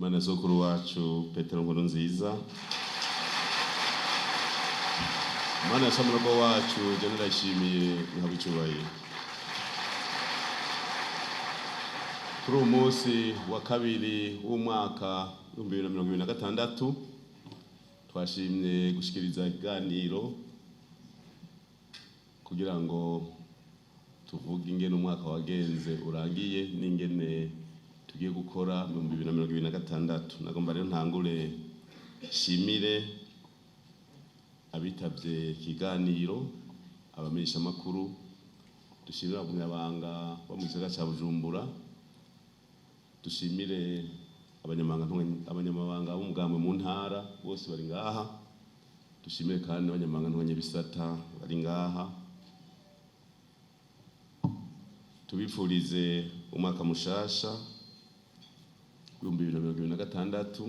Imana sokuru wacu Petero Nkurunziza, Imana ya Samurogo wacu jene ndayishimiye nkabe icubahiro. Kuri uyu munsi wa kabiri w'umwaka 2026 twashimye gushikiriza ikiganiro kugira ngo tuvuge ingene umwaka wagenze urangiye n'ingene tugiye gukora mu 2026. Nagomba rero ntangure shimire abitavye ikiganiro, abamenyeshamakuru, dushimire abagumyabanga bo mu gisagara ca Bujumbura, dushimire abanyamabanga b'umugambwe mu ntara bose bari ngaha, dushimire kandi abanyamabanga ntwanyabisata bari ngaha, tubifurize umwaka mushasha 2026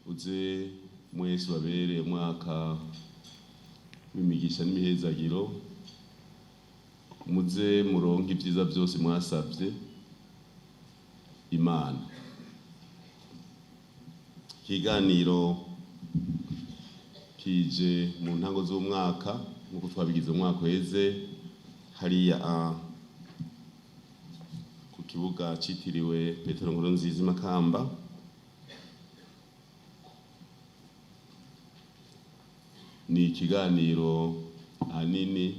uze mwese babere umwaka w'imigisha n'imihezagiro, muze muronke ibyiza byose mwasabye Imana. Ikiganiro kije mu ntango z'umwaka nk'uko twabigize umwaka uheze hariya ku kibuga citiriwe Petero Nkurunziza i Makamba. Ni ikiganiro ahanini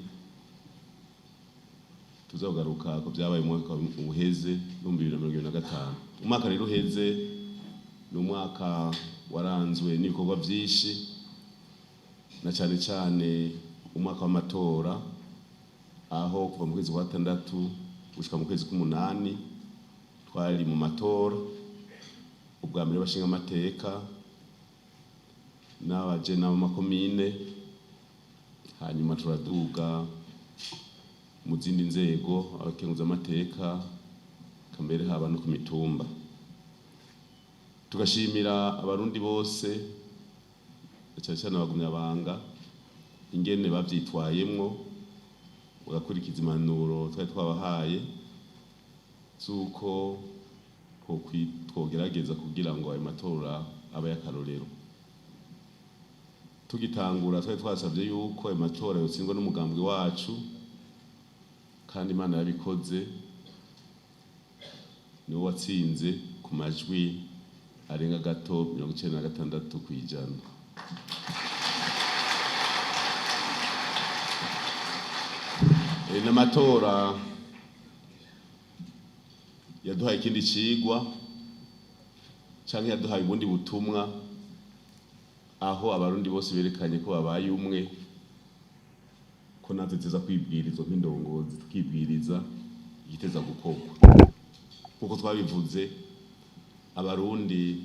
tuzogaruka ku vyabaye umwaka uheze 2025. Umwaka rero uheze ni umwaka waranzwe n'ibikorwa vyinshi, na cane cane umwaka w'amatora, aho kuva mu kwezi kwa gatandatu gushika mu kwezi k'umunani twari mu matora, ubwa mbere bashinga amateka n'abaje n'abamakomine, hanyuma turaduga mu zindi nzego, abakenguza amateka, kambere haba no ku mitumba. Tugashimira abarundi bose, cyane cyane abagumyabanga, ingene bavyitwayemwo bagakurikiza impanuro twari twabahaye z'uko twogerageza kugira ngo ayo matora abe y'akarorero. Tugitangura twari twasavye yuko ayo matora yotsindwa n'umugambwe wacu, kandi Imana yabikoze, niwo watsinze ku majwi arenga gato 96%. N'amatora yaduhaye ikindi cigwa canke yaduhaye ubundi butumwa, aho abarundi bose berekanye ko babaye umwe, ko natwe tuza kwibwirizwa nk'indongozi, tukibwiriza igiteza gukorwa. Nkuko twabivuze, abarundi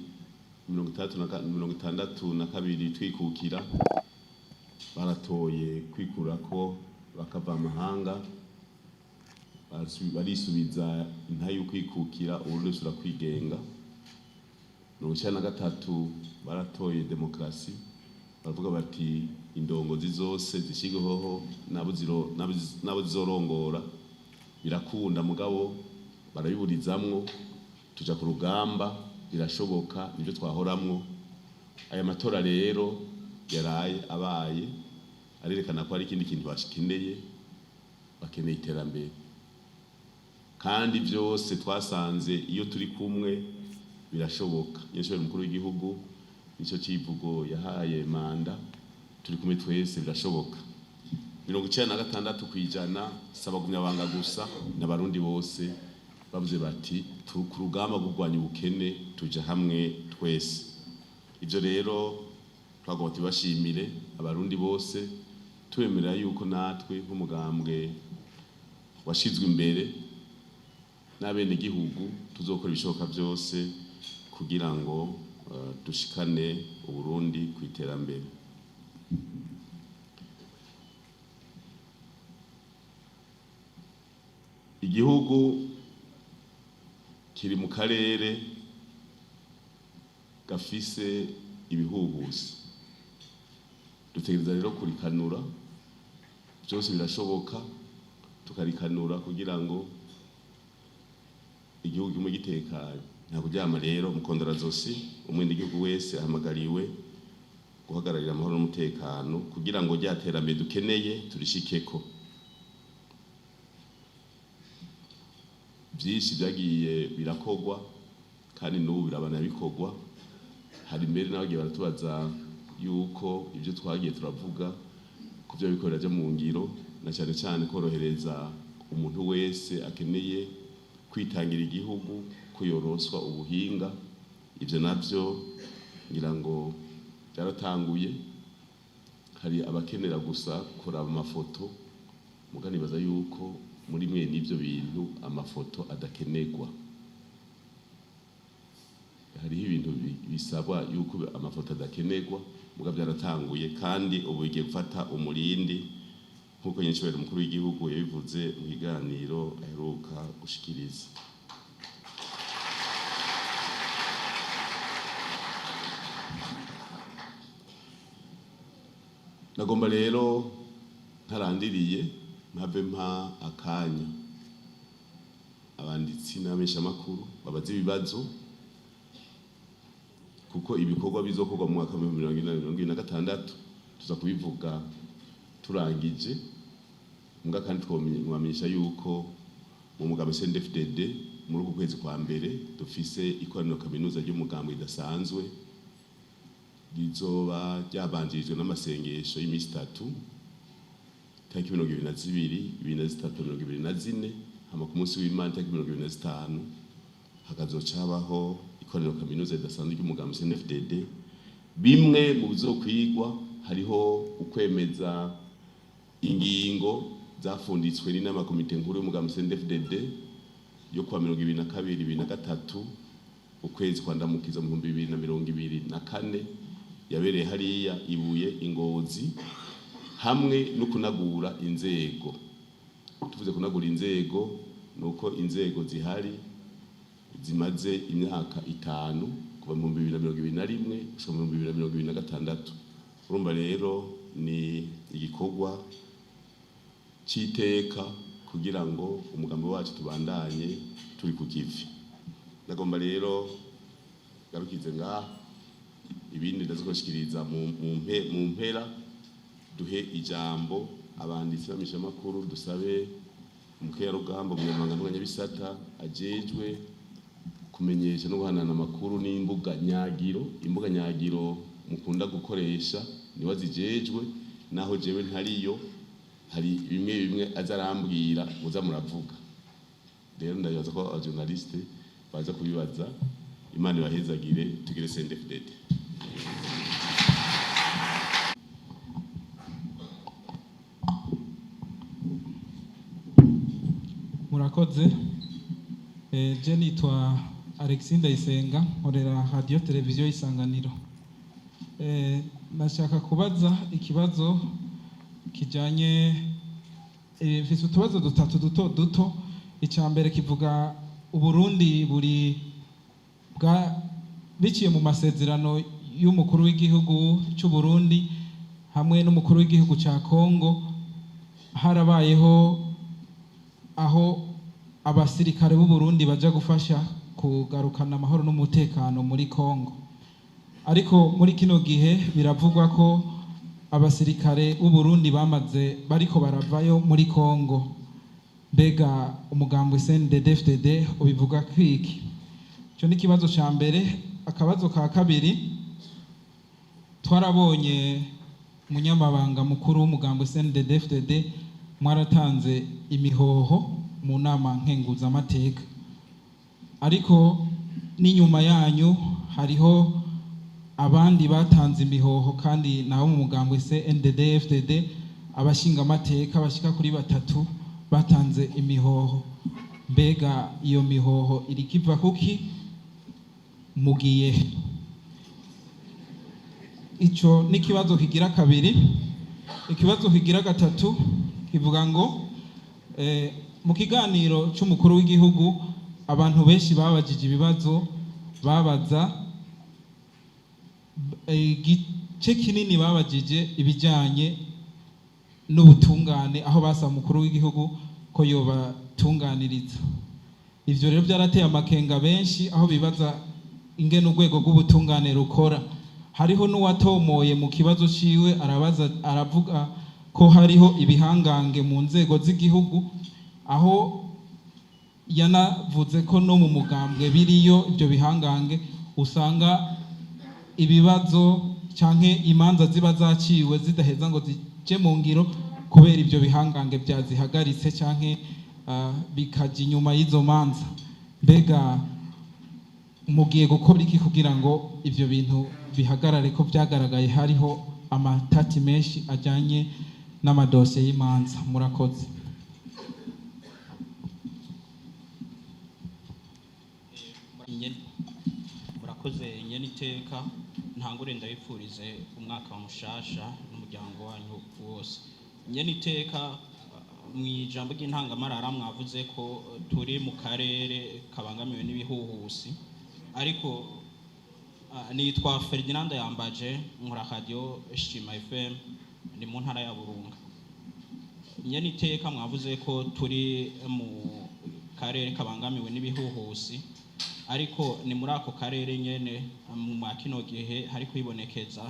62 twikukira baratoye kwikurako bakava amahanga, barisubiza intahe y'ukwikukira, Uburundi busubira kwigenga. 93 baratoye demokarasi, baravuga bati indongozi zose zishigweho nabo zizorongora, birakunda, mugabo barabiburizamwo, tuja ku rugamba, birashoboka, nivyo twahoramwo. Aya matora rero yaraye abaye arerekana ko hari ikindi kintu bakeneye, bakeneye iterambere, kandi vyose twasanze iyo turi kumwe birashoboka. Nyeshuri mukuru w'igihugu nico civugo yahaye manda, turi kumwe twese birashoboka. 96% s'abagumyabanga gusa, n'abarundi bose bavuze bati ku rugamba rwo kurwanya ubukene tuja hamwe twese. Ivyo rero twagomba tubashimire abarundi bose, tubemerera yuko natwe nk'umugambwe washizwe imbere n'abenegihugu tuzokora ibishoboka vyose kugira ngo dushikane Uburundi kw'iterambere. Igihugu kiri mu karere gafise ibihuhusi, dutegereza rero kurikanura, byose birashoboka, tukarikanura kugira ngo igihugu kimwe gitekanye. Nta kuryama rero, mukondora-zosi, umwenegihugu wese ahamagariwe guhagararira amahoro n'umutekano kugira ngo rya terambere dukeneye turishikeko. Byinshi byagiye birakorwa kandi n'ubu birabana bikorwa. Hari mbere n'abagiye baratubaza yuko ibyo twagiye turavuga ko byo bikorera byo mu ngiro, na cyane cyane korohereza umuntu wese akeneye kwitangira igihugu ko yoroswa ubuhinga. Ibyo navyo ngira ngo byaratanguye. Hari abakenera gusa kuraba amafoto, muga nibaza yuko muri mwe n'ibyo bintu amafoto adakenerwa. Hariho ibintu bisabwa yuko amafoto adakenerwa, muga byaratanguye kandi ubu bigiye gufata umurindi nk'uko nyinshi umukuru w'igihugu yabivuze mu kiganiro aheruka gushikiriza. Nagomba rero ntarandiriye mpave mpa akanya abanditsi n'abamenyeshamakuru babaze ibibazo, kuko ibikorwa bizokorwa mu mwaka w'ibihumbi 2026 tuza kubivuga turangije. Mbwa kandi twamenyesha yuko mu mugambi CNDD-FDD muri uku kwezi kwa mbere dufise ikoraniro kaminuza ry'umugambi ridasanzwe rizoba ryabanjirijwe n'amasengesho y'iminsi itatu, tariki 22, 23, 24, hama ku munsi w'Imana tariki 25 hakazoca habaho ikoraniro kaminuza ridasanzwe ry'umugambi CNDD-FDD. Bimwe mu bizokwigwa hariho ukwemeza ingingo zafunditswe n'inama komite nkuru y'umugambi CNDD-FDD yo kuwa 22, 23 ukwezi kwa Ndamukiza mu 2024 yabereye hariya Ibuye Ingozi, hamwe no kunagura inzego. Tuvuze kunagura inzego nuko inzego zihari zimaze imyaka 5 kuva mu 2021 gushika mu 2026. Urumva rero ni igikorwa c'iteka kugira ngo umugambi wacu tubandanye turi ku kivi. Ndagomba rero garukize ngaha, ibindi ndazoshikiriza mu mpera. Duhe ijambo abanditsi b'amishamakuru, dusabe umukerarugamba umunyamabanga ntunganyabisata ajejwe kumenyesha no guhanana amakuru n'imbuga nyagiro. Imbuga nyagiro mukunda gukoresha niwe azijejwe, naho jewe ntariyo, hari bimwe bimwe aza arambwira muza muravuga. Rero ndabibaza ko abajournaliste baza kubibaza. Imana ibahezagire, tugire CNDD-FDD. Murakoze. Je nitwa Alexis Ndayisenga, nkorera radio televiziyo Isanganiro. Nashaka kubaza ikibazo kijanye, mfise utubazo dutatu duto duto. Icya mbere kivuga Uburundi buri bwa biciye mu masezerano y'umukuru w'igihugu cy'u Burundi hamwe n'umukuru w'igihugu cya Kongo, harabayeho aho abasirikare b'u Burundi baja gufasha kugarukana amahoro n'umutekano muri Kongo. Ariko muri kino gihe biravugwa ko abasirikare b'u Burundi bamaze bariko baravayo muri Kongo. Mbega umugambi CNDD-FDD ubivuga kwiki? Ico ni ikibazo ca mbere. Akabazo ka kabiri, twarabonye umunyamabanga mukuru w'umugambi CNDD-FDD mwaratanze imihoho mu nama nkenguzamateka, ariko n'inyuma yanyu hariho abandi batanze imihoho kandi nabo mu mugambi CNDD-FDD, abashingamateka bashika kuri 3 batanze imihoho. Mbega iyo mihoho irikiva kuki? Mugiye? Ico ni ikibazo kigira kabiri. Ikibazo kigira gatatu kivuga ngo mu kiganiro c'umukuru w'igihugu abantu benshi babajije ibibazo, babaza igice kinini babajije ibijanye n'ubutungane, aho basaba umukuru w'igihugu ko yobatunganiriza. Ivyo rero byarateye amakenga benshi, aho bibaza ingene urwego rw'ubutungane rukora. Hariho n'uwatomoye mu kibazo ciwe, arabaza, aravuga ko hariho ibihangange mu nzego z'igihugu, aho yanavuze ko no mu mugambwe biriyo ibyo bihangange, usanga ibibazo canke imanza ziba zaciwe zidaheza ngo zije mu ngiro kubera ibyo bihangange byazihagaritse canke bikaja inyuma y'izo manza. Mbega mugiye gukora iki kugira ngo ivyo bintu bihagarare, ko byagaragaye hariho amatati menshi ajyanye n'amadosiye y'imanza? Murakoze. Murakoze nyene iteka. Ntangure ndabipfurize umwaka wa mushasha n'umuryango wanyu wose. Nyene iteka, mu ijambo ry'intangamarara mwavuze ko turi mu karere kabangamiwe n'ibihuhusi, ariko nitwa Ferdinand Yambaje, nkora radio Shima FM, ni mu ntara ya Burunga. Nyene iteka, mwavuze ko turi mu karere kabangamiwe n'ibihuhusi, ariko ni muri ako karere nyene mu kino gihe hari kwibonekeza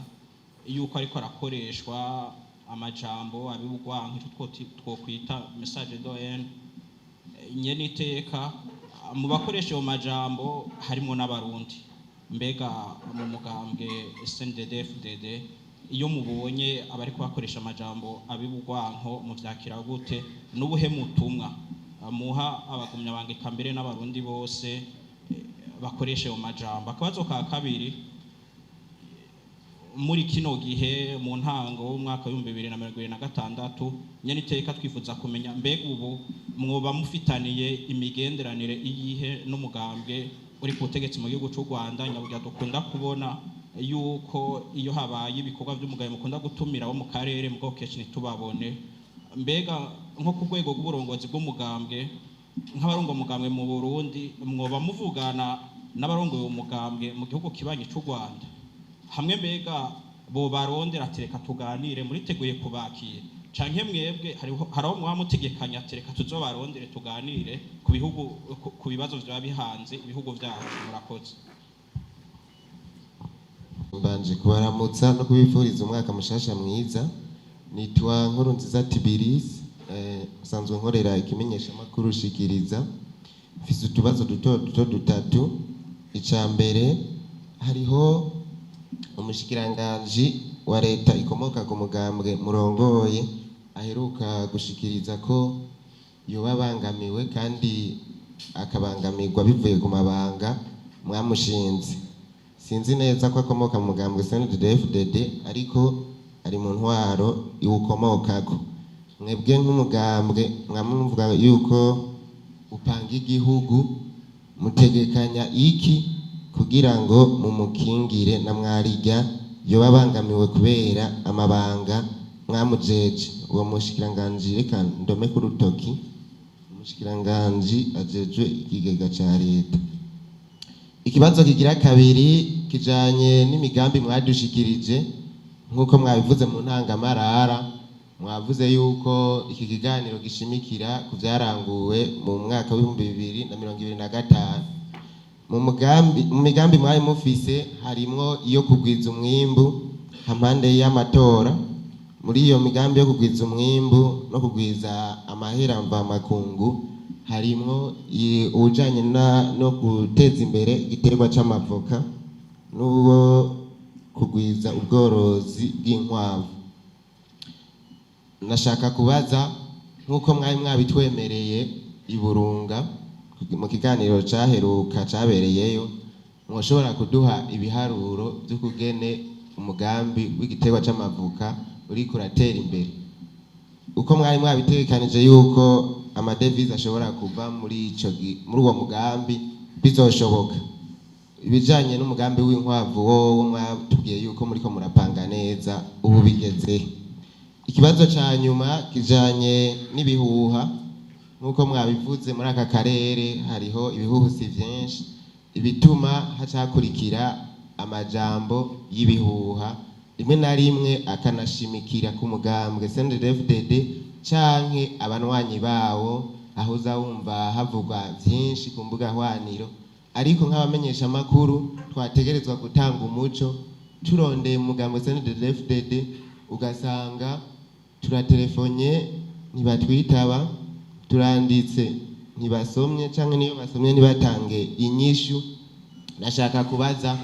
yuko ariko arakoreshwa amajambo abibugwanko, icyo twokwita message de haine. Nyene iteka, mu bakoresha ayo majambo harimwo n'Abarundi. Mbega mu mugambwe CNDD-FDD, iyo mubonye abari kubakoresha amajambo abibugwanko, muvyakira gute? N'ubuhe mutumwa muha abagumya bangika mbere n'Abarundi bose bakoresha ayo majambo? Akabazo ka kabiri: muri kino gihe, mu ntango w'umwaka w'2026, nyene iteka twifuza kumenya, mbega ubu mwoba mufitaniye imigenderanire iyihe n'umugambwe uri ku butegetsi mu gihugu c'u Rwanda? Nyaburya dukunda kubona yuko iyo habaye ibikorwa vy'umugayo mukunda gutumira abo mu karere, mugabo kenshi ntitubabone. Mbega nko ku rwego rw'uburongozi bw'umugambwe, nk'abarongo umugambwe mu Burundi, mwoba muvugana n'abarongoye umugambwe mu gihugu kibanyi c'u Rwanda? Hamwe mbega bo barondera ati reka tuganire, muriteguye kubakira? Canke mwebwe hari aho mwaba mutegekanya ati reka tuzobarondere tuganire ku bihugu, ku bibazo vyoba bihanze ibihugu vyacu? Murakoze. Mbanje kubaramutsa no kubifuriza umwaka mushasha mwiza. Nitwa Nkurunziza Tibiris, nsanzwe nkorera ikimenyeshamakuru Shikiriza. Mfise utubazo duto duto dutatu. Ica mbere, hariho umushikiranganji wa leta ikomoka ku mugambwe murongoye aheruka gushikiriza ko yoba abangamiwe kandi akabangamirwa bivuye ku mabanga mwamushinze. Sinzi neza ko akomoka mu mugambwe CNDD-FDD, ariko ari mu ntwaro iwukomokako. Mwebwe nk'umugambwe mwamuvuga yuko upanga igihugu, mutegekanya iki kugira ngo mumukingire na mwarirya yoba abangamiwe kubera amabanga mwamujeje? Uwo mushikiranganji, reka ndome ku rutoki, umushikiranganji ajejwe ikigega ca leta. Ikibazo kigira kabiri kijanye n'imigambi mwadushikirije. Nk'uko mwabivuze mu ntangamarara, mwavuze yuko iki kiganiro gishimikira ku vyaranguwe mu mwaka w'2025. Mu migambi mwari mufise harimwo iyo kugwiza umwimbu hampande y'amatora. Muri iyo migambi yo kugwiza umwimbu no kugwiza amahera mvamakungu harimwo uwujanye no guteza imbere igiterwa c'amavoka n'uwo kugwiza ubworozi bw'inkwavu. Nashaka kubaza, nk'uko mwari mwabitwemereye i Burunga mu kiganiro caheruka cabereyeyo, mwoshobora kuduha ibiharuro vy'ukugene umugambi w'igiterwa c'amavoka uriko uratera imbere, uko mwari mwabitegekanije yuko amadevize ashobora kuva muri uwo mugambi bizoshoboka? Ibijanye n'umugambi w'inkwavu wowo mwatubwiye yuko muriko murapanga neza, ubu bigeze? Ikibazo ca nyuma kijanye n'ibihuha. Nk'uko mwabivuze, muri aka karere hariho ibihuhusi vyinshi, ibituma hacakurikira amajambo y'ibihuha, rimwe na rimwe akanashimikira ku mugambwe CNDD-FDD canke abanwanyi bawo. Aho uza wumva havugwa byinshi ku mbuga hwaniro, ariko nk'abamenyeshamakuru twategerezwa gutanga umuco. Turondeye umugambo CNDD-FDD, ugasanga turatelefonye ntibatwitaba, turanditse ntibasomye, canke niyo basomye ntibatange inyishu. Nashaka kubaza,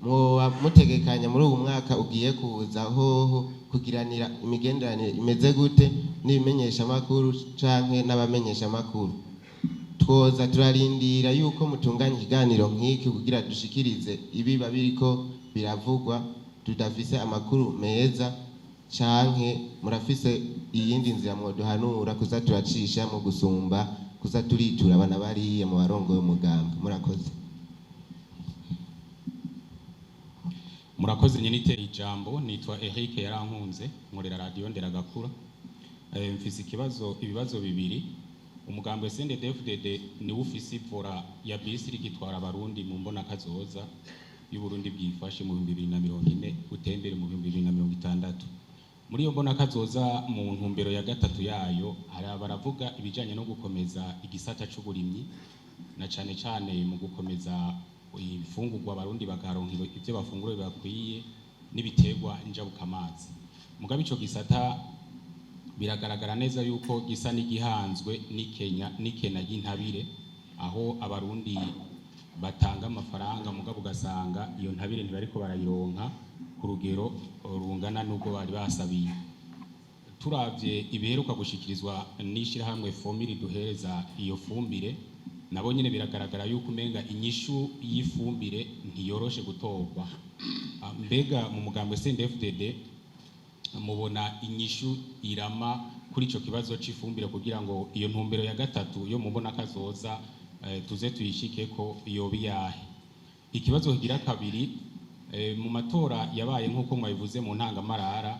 mwoba mutegekanya muri uwu mwaka ugiye kuza hoho kugiranira imigenderanire imeze gute n'ibimenyeshamakuru canke n'abamenyeshamakuru? Twoza turarindira yuko mutunganya ikiganiro nk'iki kugira dushikirize ibiba biriko biravugwa tudafise amakuru meza, canke murafise iyindi nzira mwoduhanura kuza turacisha mu gusumba kuza turitura abana bariya mu barongoye umugambwe? Murakoze. Murakoze nyine iteye ijambo. Nitwa Eric Yarankunze, nkorera radiyo Nderagakura. Mfise ikibazo, ibibazo bibiri. Umugambi wa CNDD-FDD niwo ufise ivora ya bisi iriko itwara abarundi mu mbonakazoza y'Uburundi bwifashe mu 2040 utembere mu 2060. Muri iyo mbonakazoza, mu ntumbero ya gatatu yayo, hari baravuga ibijanye no gukomeza igisata c'uburimyi, na cane cane mu gukomeza ifungurwa, abarundi bakaronka ivyo bafungura bibakwiye n'ibiterwa njabukamazi. Mugabo ico gisata biragaragara neza yuko gisa n'igihanzwe n'ikenya n'ikena ry'intabire, aho abarundi batanga amafaranga mugabo ugasanga iyo ntabire ntibariko barayironka ku rugero rungana n'ubwo bari basabiye. Turavye ibiheruka gushikirizwa n'ishirahamwe FOMI riduhereza iyo fumbire, nabo nyene biragaragara yuko umenga inyishu y'ifumbire ntiyoroshe gutorwa. Mbega mu mugambwe CNDD-FDD mubona inyishu irama kuri ico kibazo c'ifumbire kugira ngo iyo ntumbero ya gatatu yo mu mbonakazoza tuze tuyishikeko yoba iyahe? Ikibazo kigira kabiri, mu matora yabaye, nk'uko mwabivuze mu ntangamarara,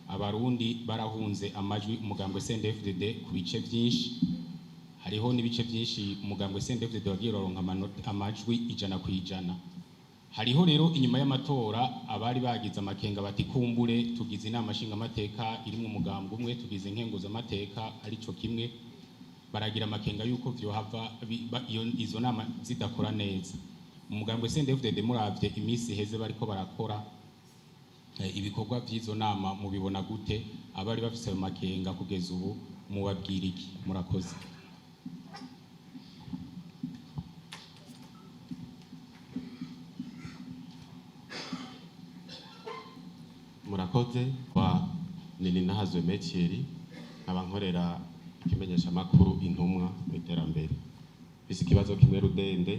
abarundi barahunze amajwi umugambwe CNDD-FDD ku bice byinshi. Hariho n'ibice byinshi umugambwe CNDD-FDD wagiye uraronka amajwi 100%. Hariho rero inyuma y'amatora abari bagize amakenga bati: "Kumbure tugize inama nshingamateka irimwo umugambwe umwe, tugize inkenguzamateka arico kimwe." Baragira amakenga yuko vyohava izo nama zidakora neza. Umugambwe CNDD-FDD, muravye iminsi iheze bariko barakora ibikorwa vy'izo nama, mubibona gute? Abari bafise ayo makenga kugeza ubu mubabwira iki? Murakoze. Murakoze. Kwa Nininahazwe Metieri, nkaba nkorera ikimenyeshamakuru Intumwa mu Iterambere. Mfise ikibazo kimwe rudende.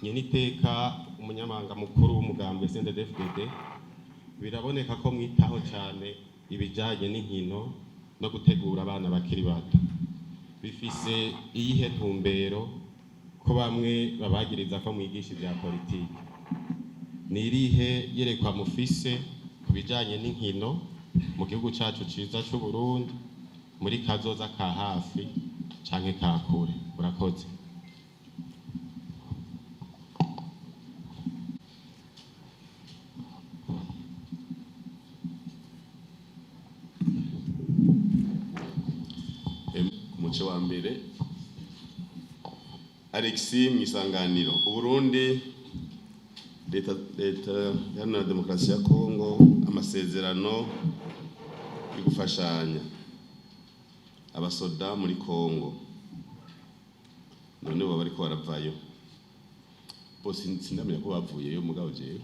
Nyene iteka umunyamabanga mukuru w'umugambwe CNDD-FDD, biraboneka ko mwitaho cyane ibijanye n'inkino no gutegura abana bakiri bato. Bifise iyihe ntumbero, ko bamwe babagiriza ko mwigisha ibya politiki? Ni irihe yerekwa mufise ku bijanye n'inkino mu gihugu cacu ciza c'u Burundi muri kazoza ka hafi canke ka kure? Murakoze. Ku muce wa mbere, Alexis Mwisanganiro, Uburundi, leta iharanira demokarasi ya Kongo, amasezerano yo gufashanya abasoda muri Kongo, none bo bariko baravayo bose? Sindamenya ko bavuyeyo, mugabo jewe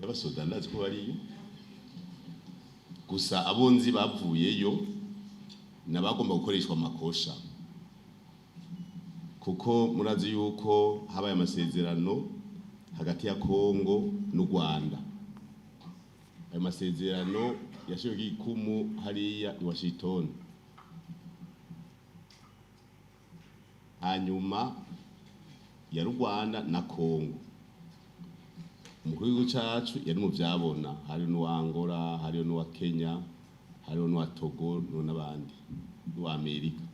abasoda ndazi ko bariyo. Gusa abunzi bavuyeyo nabagomba gukoreshwa amakosha, kuko murazi yuko habaye amasezerano hagati ya Kongo n'u Rwanda. Ayo masezerano yashyiriweho igikumu hariya i Washington, hanyuma ya Rwanda na Kongo. Umukuru w'igihugu cacu yari mu vyabona, hariho n'uwa Angola, hariho n'uwa Kenya, hariho n'uwa Togo n'abandi, n'uwa Amerika.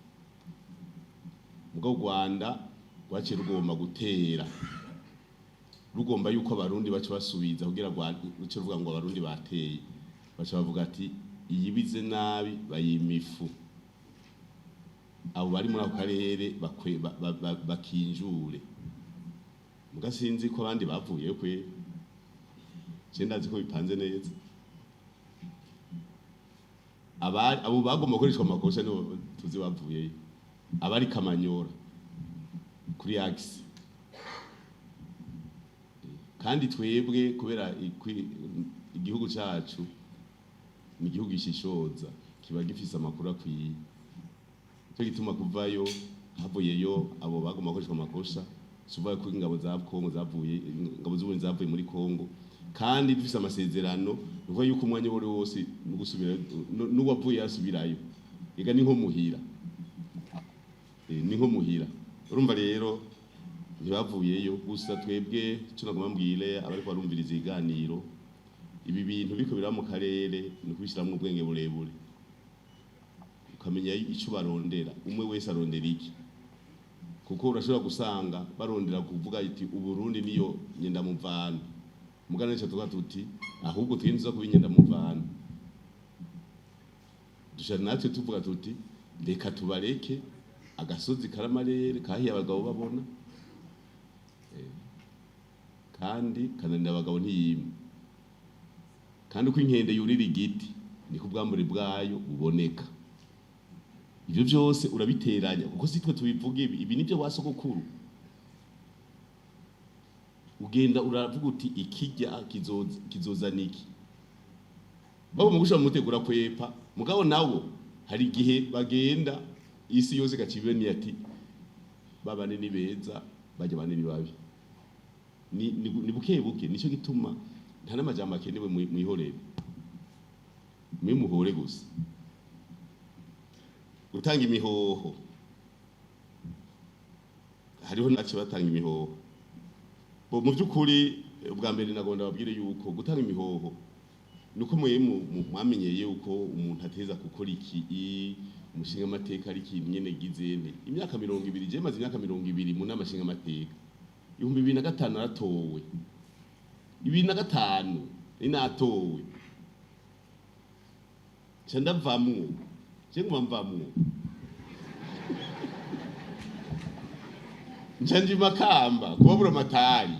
Mugabo u Rwanda rwaciye rugomba gutera, rugomba yuko abarundi baca basubiza kugira ruce ruvuga ngo abarundi bateye. Baca bavuga ati: "Iyibize nabi bayima ifu." Abo bari muri ako karere bakinjure. Muga sinzi ko abandi bavuyeyo kwe, je ndazi ko bipanze neza. Abo bagomba gukoreshwa amakosa nibo tuzi bavuyeyo, abari Kamanyora kuri axe. Kandi twebwe kubera igihugu cacu ni igihugu gishishoza, kiba gifise amakuru akwiye. Cyo gituma kuvayo havuyeyo abo bagomba gukoreshwa amakosa, suvuga ko ingabo za Kongo zavuye, ingabo z'Uburundi zavuye muri Kongo, kandi dufise amasezerano nuko yuko umwanya wari wose no gusubira n'uwavuye yasubirayo. Ega ni nko muhira, ni nko muhira. Urumva rero ntibavuyeyo gusa. Twebwe cyo nagomba mbwire abariko barumviriza ibiganiro, ibi bintu biko biraba mu karere ni ukubishiramwo ubwenge burebure, ukamenya ico barondera, umwe wese arondera iki, kuko urashobora gusanga barondera kuvuga iti Uburundi niyo nyendamuvano. Mugana nico tuvuga tuti ahubwo twinjiza kuba inyendamuvano, dushaka natwe tuvuga tuti reka tubareke agasozi karamarere kahiye abagabo babona, kandi kananira abagabo ntiyima. Kandi uko inkende yurira igiti niko ubwambure bwayo buboneka. Ivyo vyose urabiteranya kuko si twe tubivuga, ibi nivyo wa sogokuru. Ugenda uravuga uti ikijya kizozana iki, babo mu gushira mu mutegura kwepa. Mugabo nawo hari igihe bagenda isi yose igacibeni ati babane ni beza, bajya bane ni babi. Ni buke buke. Nico gituma nta n'amajambo akenewe, mwihorere, mwimuhore gusa. Gutanga imihoho, hariho naco batanga imihoho bo. Mu by'ukuri, ubwa mbere nagomba babwire yuko gutanga imihoho nuko mwe mwamenyeye yuko umuntu ateza gukora iki, umushinga amateka ari ikintu nyene gizene imyaka 20. Je maze imyaka 20 mu nama nshinga amateka. 2005 naratowe, 2005 ni natowe, nca ndavamwo, je nguma mvamwo, nca nja Makamba kubabura amatari.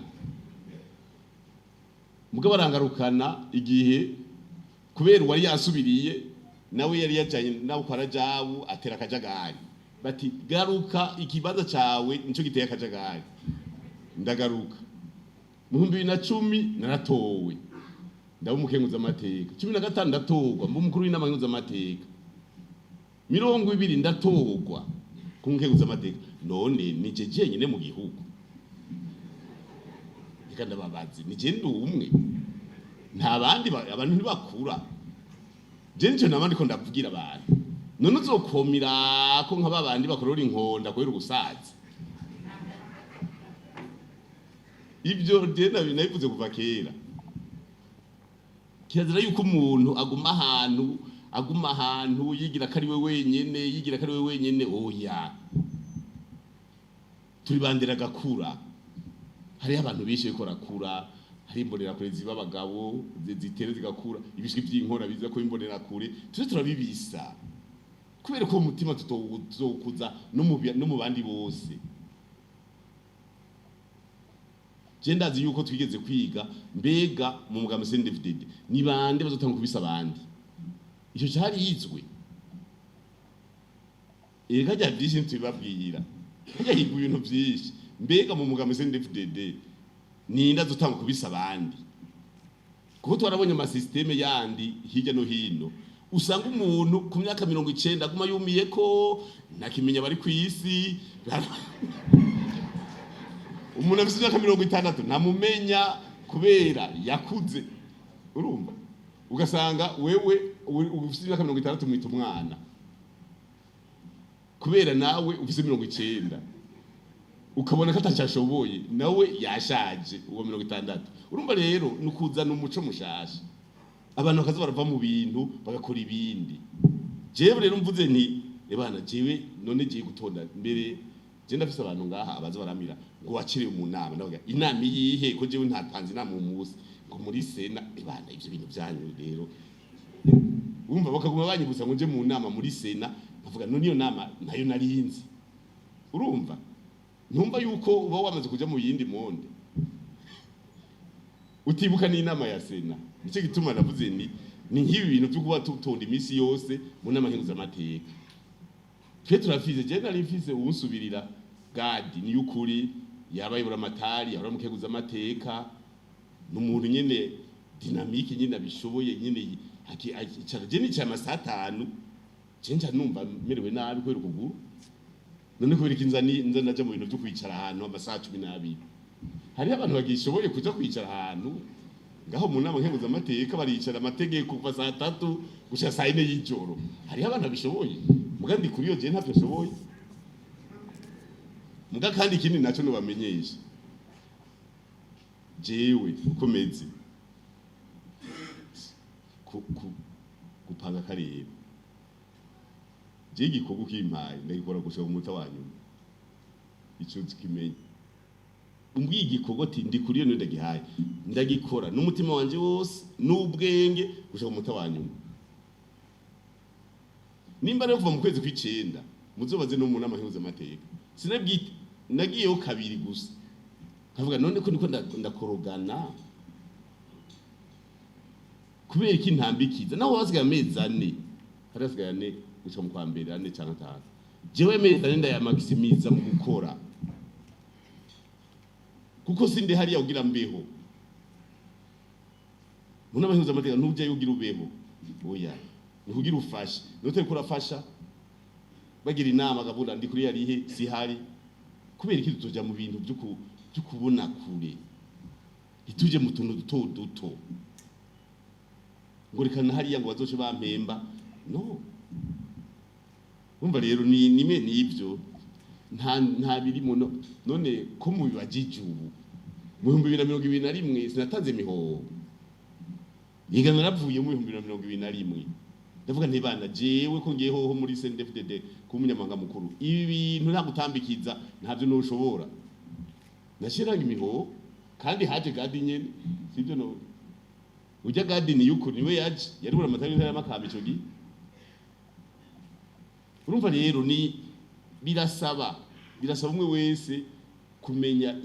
Mugabo arangarukana igihe kubera uwari yasubiriye nawe yari yajanye nawe kwa Rajabu atera akajagari, bati garuka, ikibanza cawe nico giteye akajagari. Ndagaruka mu 2010, naratowe ndaba umukenguza amateka. 15 ndatorwa mba umukuru w'inama nkenguzamateka. 20 ndatorwa ku nkenguza amateka. None nije jenyine mu gihugu? Reka ndababaze, nije ndi umwe, nta bandi? Abantu ntibakura. Je nico nabandi ko ndavugira abantu, none uzokomira ko nka babandi bakorora inkonda kubera ubusaza? Ibyo je nabivuze kuva kera. Kirazira yuko umuntu aguma ahantu yigira ko ari we wenyene, yigira ko ari we wenyene. Oya, turi bandera gakura. Hariho abantu benshi bariko barakura, hari imbonerakure ziba abagabo, zitere zigakura, ibishwi vy'inkora biza ko imbonerakure tuze turabibisa, kubera ko uwo mutima tutowukuza no mu bandi bose. Je ndazi yuko twigeze kwiga mbega mu mugambi CNDD-FDD ni bande bazotanga kubisa abandi. Ico carizwe. Ega rya vyinshi ntibabwira, harya higwa ibintu vyinshi. Mbega mu mugambi CNDD-FDD ninde azotanga kubisa abandi? Kuko twarabonye amasystème yandi hirya no hino, usanga umuntu ku myaka 90 aguma yumiye ko ntakimenya bari ku isi. Umuntu afite imyaka 60 ntamumenya kubera yakuze. Urumva ugasanga wewe ufite imyaka 60 mwita umwana kubera nawe ufite 90, ukabona ko atacashoboye, nawe yashaje uwo 60. Urumva rero ni ukuzana umuco mushasha, abantu bakaza barava mu bintu bagakora ibindi. Jewe rero mvuze nti ebana, jewe none giye gutonda mbere. Je ndafise abantu ngaha abaza baramira ngo wacirewe mu nama. Ndavuga inama iyihe ko jewe ntatanze inama uwo munsi? Ngo muri sena. Ebana, ivyo bintu byanyu rero, wumva bakaguma banyibutsa ngo nje mu nama muri sena. Nkavuga none iyo nama nayo narinzi. Urumva ntumva yuko uba wamaze kuja mu yindi monde, utibuka n'inama ya sena. Nicyo gituma navuze ni nk'ibi bintu byo kuba tutonda iminsi yose mu nama nkenguzamateka. Twe turafize, je nari mfise uwunsubirira Gadi ni ukuri, yabaye buramatari, yahora mu nkenguzamateka, ni umuntu nyene dynamique nyene abishoboye nyene. Icara, je nicaye amasaha 5, je nca numva merewe nabi kubera ukuguru. None kubera iki nza nza naja mu bintu byo kwicara ahantu amasaha 12? Hariho abantu bagishoboye kuja kwicara ahantu ngaho mu nama nkenguzamateka, baricara amategeko kuva saa 3 gushika saa 4 y'ijoro. Hariho abantu babishoboye, muga ndi kuri iyo, je ntavyo nshoboye. Muga kandi ikindi naco nobamenyesha, jewe uko meze gupanga akarere, je igikorwa ukimpaye ndagikora gushika ku munota wa nyuma. Ico kimenye, umbwiye igikorwa ati ndi kuri iyo, niyo ndagihaye, ndagikora n'umutima wanje wose n'ubwenge gushika ku munota wa nyuma. Nimba rero kuva mu kwezi kw'icenda, muzobaze no mu nama nkenguzamateka, sinabwite, nagiyeho kabiri gusa. Nkavuga none ko niko ndakorogana, kubera iki ntambikiza? Naho hasigaye amezi 4, hari hasigaye 4 gushika mu kwa mbere, 4 canke 5, jewe amezi 4 ndayamaximiza mu gukora, kuko sindi hariya kugira mbeho. Mu nama nkenguzamateka ntujyayo ugira ubeho, oya, ni kugira ufashe. Nutariko urafasha, bagira inama akabura ndi kuri yarihe sihari. Kubera iki tutoja mu bintu byo kubona kure, ntituje mu tuntu duto duto ngo reka na hariya ngo bazoce bampemba? No umva rero ni nime nivyo nta birimo. No, none ko mubibajije ubu, mu 2021 sinatanze imihoho? Yiga naravuye mu 2021, ndavuga nti bana, jewe ko ngiye hoho muri CNDD-FDD kuba umunyamabanga mukuru, ibi bintu nta gutambikiza, ntavyo noshobora. Nashiranga imihoho, kandi haje Gadi nyene, sivyo? No ujya Gadi ni yuko niwe yaje, yari buramatari w'intara y'Amakamba ico gihe. Urumva rero ni birasaba umwe wese kumenya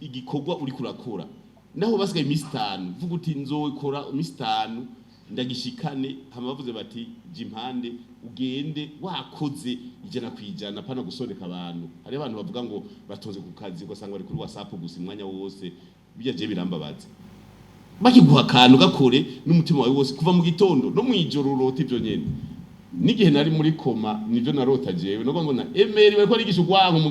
igikorwa uri kurakora. Naho basigaye iminsi 5, vuga uti nzokora iminsi 5 ndagishikane. Hama bavuze bati jya impande, ugende wakoze 100%, pana gusoneka abantu. Hari abantu bavuga ngo batonze ku kazi, ugasanga bari kuri WhatsApp gusa umwanya wose. Bijya je birambabaza. Bakiguha akantu, gakore n'umutima wawe wose, kuva mu gitondo no mwijoro urota ivyo nyene. N'igihe nari muri coma nivyo narota jewe, no mbona Emeri bariko arigisha urwanko mu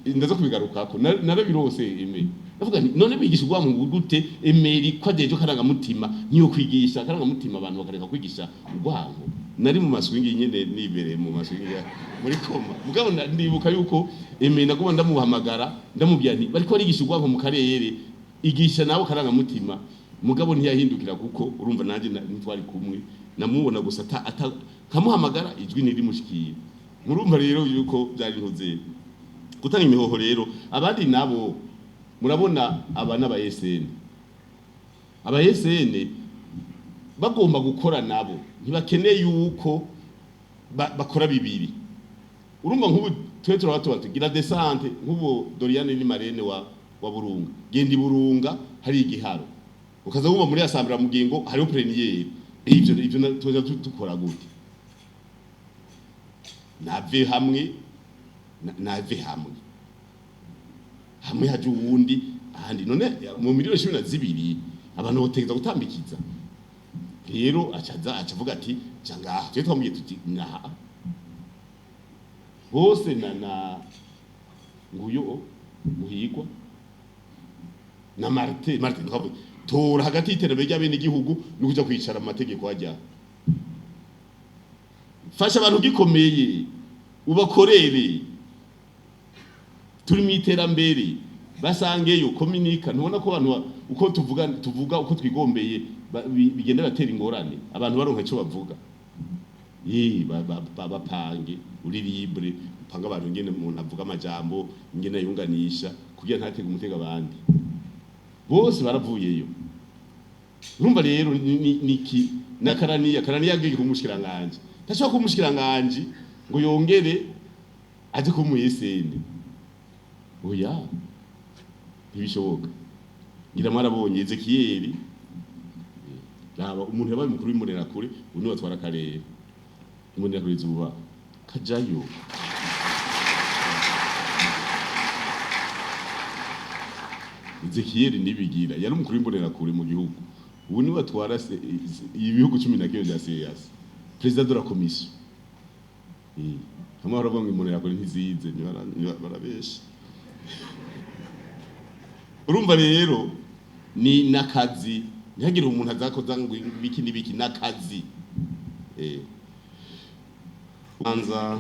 ndaza kubigarukako. Narabirose Emeri, ndavuga nti none bigisha urwanko gute? Emeri ko ajeje karangamutima, niyo kwigisha karangamutima, abantu bakareka kwigisha urwanko. Nari mu maswingi nyene, nibereye mu maswingi muri coma, mugabo ndibuka yuko Emeri naguma ndamuhamagara, ndamubwira nti bariko barigisha urwanko mu karere, igisha nawe karangamutima. Mugabo ntiyahindukira, kuko urumva nanjye ntitwari kumwe, namubona gusa ata nkamuhamagara ijwi ntirimushikire. Murumva rero yuko byari ntuze gutanga imihoho. Rero abandi nabo murabona, aba n'aba SN, aba SN bagomba gukora nabo, ntibakeneye yuko bakora bibiri. Urumva nk'ubu twe turaba tuba tugira descente, nk'ubu Doriane ni marraine wa Burunga, genda i Burunga hari igiharo, ukaza wumva muri assemblée mugingo hariho plénière. Ivyo tuza dukora gute? Nave hamwe nave hamwe, hamwe haje uwundi ahandi. None mu miliyoni 12 abantu botegeza gutambikiza? Rero acaza acavuga ati ja ngaha. Twe twamubwiye tuti naha bose na nguyo Muhigwa na Martin. Martin twavuye tora hagati y'iterambere ry'abene igihugu no kuja kwicara mu mategeko. Hajya fasha abantu gikomeye, ubakorere. Turi mu iterambere, basangeyo kominika. Ntubona ko abantu uko tuvuga uko twigombeye, bigenda batera ingorane, abantu baronka ico bavuga. Bapange uri libre, upange abantu ingene umuntu avuga amajambo, ingene yunganisha kugira ntatege umutego. Abandi bose baravuyeyo. Urumva rero niki na Karaniya. Karaniya agiye kumushikiranganje, ntashobora kuba umushikiranganje. ngo yongere aje kuba umu SN. Oya, ntibishoboka. Ngira mwarabonye Ezekiyeli, raba umuntu yabaye umukuru w'Imbonerakure, ubu niwe atwara akarere. Imbonerakure zuba kajayo. Ezekiyeli Nibigira yari umukuru w'Imbonerakure mu gihugu, ubu niwe atwara ibihugu 11 vya CEEAC, président de la commission. Hamwe baravuga ngo Imbonerakure ntizize, barabesha. Urumva rero ni nakazi, ntihagire umuntu azakoza ngo ibiki n'ibiki, nakazi. Kwanza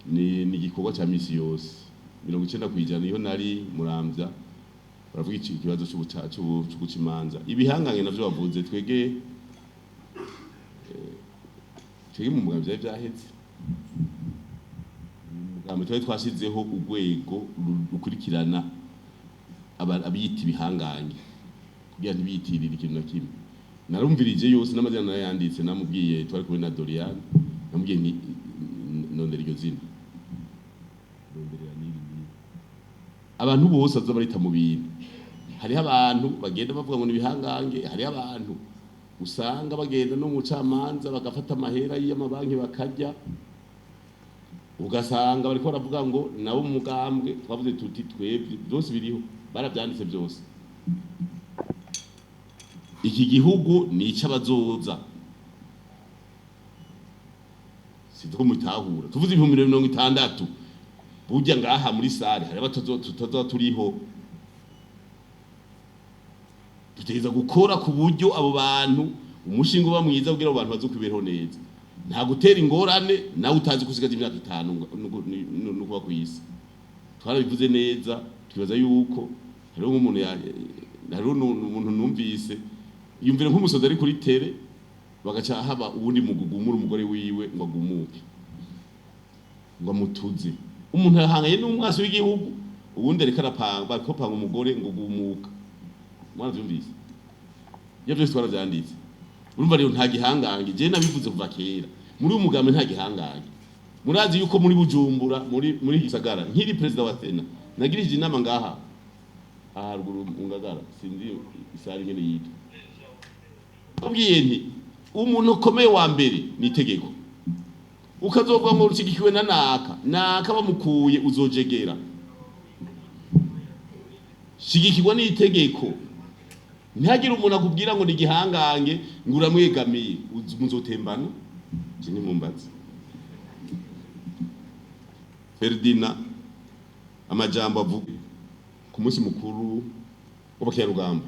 ni igikorwa cya misi yose, 90%. Iyo nari Muramvya baravuga ikibazo c'uguca imanza, ibihangange navyo bavuze. Twege mu mugambi vyari vyaheze. Mu mugambi twari twashizeho urwego rukurikirana abiyita ibihangange kugira ntibiyitirire ikintu na kimwe. Narumvirije yose n'amazina narayanditse, namubwiye, twari kumwe na Dorian, namubwiye nti nondera iryo zina, nonderera n'iri n'iri. Abantu bose baza barita mu bintu. Hariho abantu bagenda bavuga ngo ni ibihangange, hariho abantu usanga bagenda no mu camanza bagafata amahera y'amabanki bakarya, ugasanga bariko baravuga ngo nabo mu mugambwe. Twavuze tuti twebwe byose biriho, baravyanditse byose. Iki gihugu ni ic'abazoza, sinzi ko mutahura. Tuvuze 2060, burya ngaha muri salle hari tutazoba turiho. Dutegereza gukora ku buryo abo bantu umushinga uba mwiza kugira abo bantu bazokwiberaho neza. Nta gutera ingorane nawe utazi ko usigaje imyaka 5 no kuba kw'isi. Twarabivuze neza, twibaza yuko hariho nk'umuntu hariho umuntu numvise yumvira nk'umusozi ari kuri tere, bagaca haba uwundi mugugumura umugore wiwe ngo agumuke, ngo amutuze. Umuntu arahanganye n'umwasi w'igihugu, uwundi ariko arapanga, bariko panga umugore ngo gumuka. Mwaravyumvise iyo vyose twaravyanditse. Urumva rero nta gihangange, jewe nabivuze kuva kera, muri uyu mugambi nta gihangange. Murazi yuko muri Bujumbura, muri gisagara, nkiri perezida wa Sena, nagirije inama ngaha haruguru mu Ngagara, sinzi isari ingene yitwa, babwiye nti umuntu ukomeye wa mbere ni itegeko, ukazovuga ngo ushigikiwe na naka naka, bamukuye uzojegera. Shigikirwa n'itegeko, ntihagire umuntu akubwira ngo ni igihangange ngo uramwegamiye, muzotembana. Je nimumbaze Ferdinand amajambo avuga ku munsi mukuru w'abakerarugamba,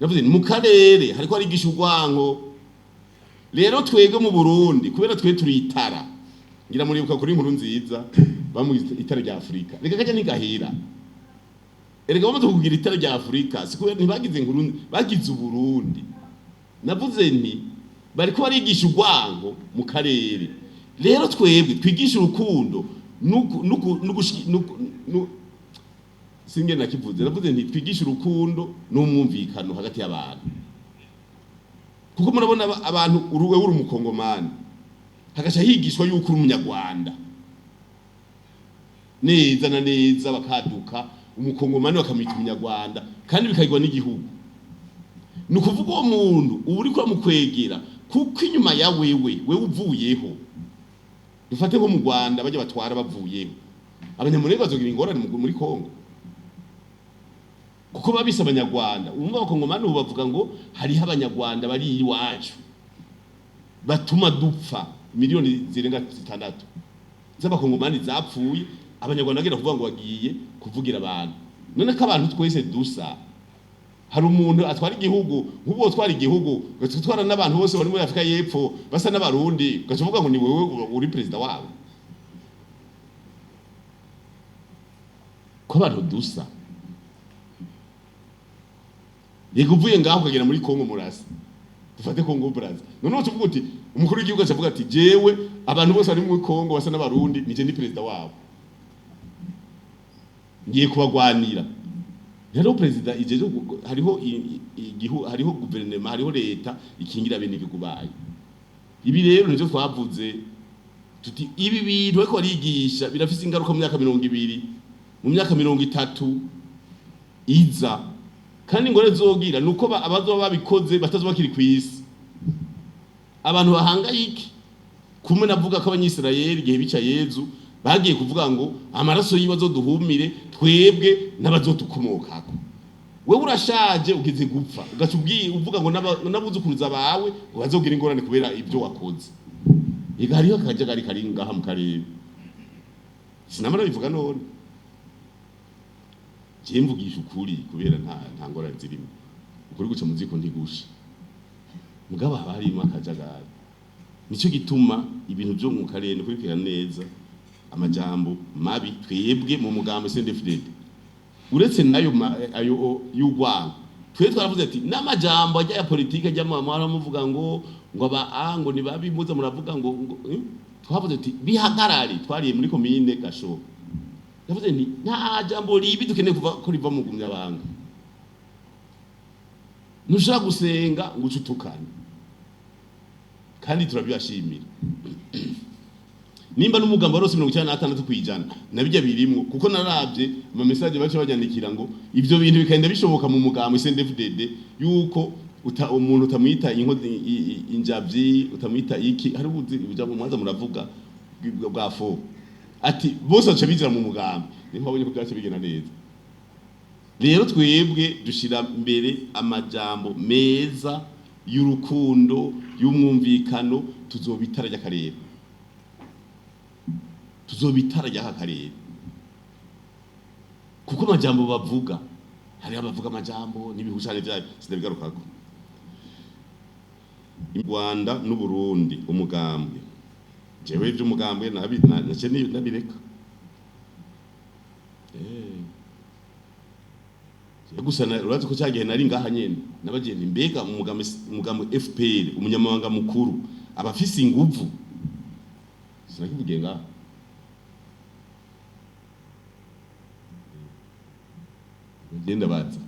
navuze ni mu karere hariko harigisha urwanko. Rero twebwe mu Burundi, kubera twe turitara, ngira muribuka kuri inkuru nziza bamugize itara rya Afrika, reka kajya ntigahira. Erega bamaze kugira itara rya Afrika, si kubera ntibagize inkuru, bagize Uburundi. Navuze nti bariko barigisha urwango mu karere, rero twebwe twigisha urukundo. Singe nakivuze, navuze nti twigisha urukundo n'umwumvikano hagati y'abantu, kuko murabona abantu uruwe uri umukongomani hagaca higishwa yuko uri umunyarwanda neza na neza, bakaduka umukongomani bakamwita umunyarwanda, kandi bikagirwa n'igihugu. Ni ukuvuga uwo muntu uba uriko uramukwegera, kuko inyuma ya wewe, wewe uvuyeho, dufate nko mu Rwanda bajya batwara bavuyeho, Abanyamurenge bazogira ingorane muri Kongo, kuko babise Abanyarwanda. Umva Abakongomani ubu bavuga ngo hariho Abanyarwanda bari iwacu batuma dupfa, miliyoni zirenga 6 z'Abakongomani zapfuye, Abanyarwanda bagera kuvuga ngo bagiye kuvugira abantu. None ko abantu twese dusa, hari umuntu atwara igihugu nk'ubu utwara igihugu ugatwara n'abantu bose bari muri Afrika y'Epfo basa n'Abarundi, ugaca uvuga ngo ni wewe uri perezida wabo, ko abantu dusa? Yego, uvuye ngaho ukagera muri Kongo murasa, dufate Kongo Brazza, noneho tuvuga uti umukuru w'igihugu acavuga ati jewe abantu bose bari muri Kongo basa n'Abarundi nije ndi perezida wabo, ngiye kubagwanira. Hariho perezida ijeje, hariho igihu, hariho guverinoma, hariho leta ikingira bene igihugu bayo. Ibi rero nivyo twavuze. Tuti ibi bintu bariko barigisha birafise ingaruka mu myaka 20, mu myaka 30 iza. Kandi ingorane zogira nuko abazoba babikoze batazoba bakiri kw'isi. Abantu bahangayike. Kumwe navuga ko Abanyisirayeli igihe bica Yezu bagiye kuvuga ngo amaraso yiwe azoduhumire twebwe n'abazodukomokako. Wewe urashaje, ugeze gupfa, ugaca uvuga ngo n'abuzukuruza bawe ngo bazogira ingorane kubera ibyo wakoze. Ega hariho akajagari kari ngaha mu karere, sinamara bivuga none. Je mvugisha ukuri kubera nta ngorane zirimo. Ukuri guca mu ziko ntigusha, mugabo haba harimo akajagari. Nico gituma ibintu byo mu karere kurikira neza amajambo mabi. Twebwe mu mugambo CNDD-FDD, uretse nayo ayo y'urwango, twe twaravuze ati n'amajambo ajya ya politike ajya mu muvuga ngo aba a ngo ni babi, muza muravuga ngo. Twavuze ati bihagarare. Twariye muri komine Gashoho, yavuze nti nta jambo ribi dukeneye kuva ko riva mu gumyabanga. Ntushobora gusenga ngo uce utukane, kandi turabibashimira. Nimba n'umugambo warose 96%, nabijya birimwo, kuko naravye ama message bace banyandikira ngo ivyo bintu bikagenda bishoboka mu mugambo CNDD-FDD, yuko umuntu utamwita inkozi, injavyi, utamwita iki, hari ubuzi ijambo mwaza muravuga bwa fo, ati bose baca bizira mu mugambi. Niho wabonye ko byace bigenda neza. Rero twebwe dushira mbere amajambo meza y'urukundo, y'umwumvikano. Tuzobitara ry'akarere, tuzobitara ry'aka karere, kuko amajambo bavuga, hari abavuga amajambo n'ibihushane vyayo, sinabigarukako. Rwanda n'Uburundi, umugambwe, jewe ivy'umugambwe nace nabireka. Jewe gusa urazi ko cyagihe nari ngaha nyene nabagiye nti mbega umugambi FPR, umunyamabanga mukuru abafise inguvu? Sinakivugiye ngaha. Ngenda baza,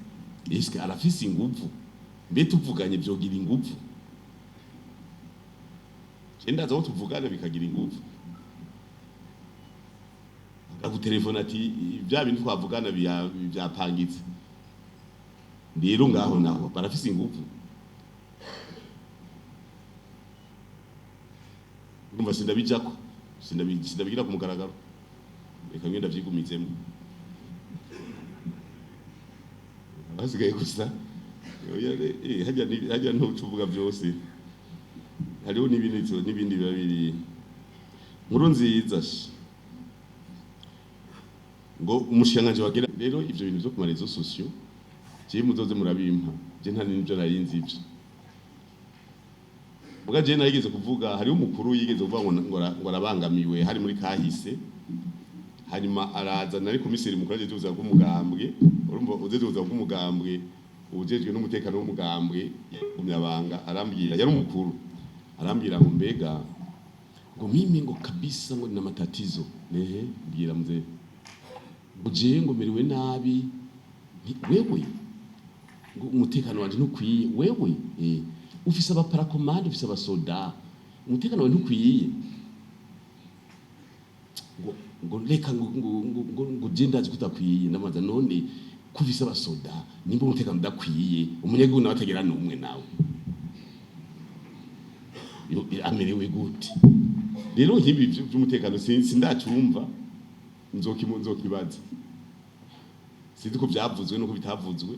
eske arafise inguvu? Mbe tuvuganye vyogira inguvu? Je ndaza aho tuvugana bikagira inguvu, akagutelefona ati bya bintu twavugana byapangitse. Rero ngaho naho barafise inguvu. Urumva sindabijako, sindabigira ku mugaragaro, reka ngenda vyigumizemo. Basigaye gusa oya, hajya ntucuvuga byose, hariho n'ibindi biba biri nkuru nziza ngo umushikiranganji wagira. Rero ivyo bintu vyo ku ma réseaux sociaux, jewe muzoze murabimpa, je nta n'ivyo nari nzi ivyo. Muga je narigeze kuvuga, hariho umukuru yigeze kuvuga ngo arabangamiwe, hari muri kahise. Hanyuma araza, nari komiseri mukuru ajejwe ubuzima bw'umugambwe. Urumva ujejwe ubuzima bw'umugambwe, ujejwe n'umutekano w'umugambwe, umunyabanga, arambwira, yari umukuru, arambwira ngo mbega ngo mimi ngo kabisa ngo nina matatizo. Nehe, mbwira mzee. Ngo jewe ngo merewe nabi. Nti, wewe ngo umutekano wanje ntukwiye? Wewe ufise abaparakomande, ufise abasoda, umutekano wawe ntukwiye? Ngo reka, ngo je ndazi ko utakwiye. Ndamaza none ko ufise abasoda, nimba umutekano udakwiye, umunyagihugu nawe atagira n'umwe nawe amerewe gute? Rero nk'ibi vy'umutekano sindacumva, nzokibaza. Sinzi ko vyavuzwe nuko bitavuzwe.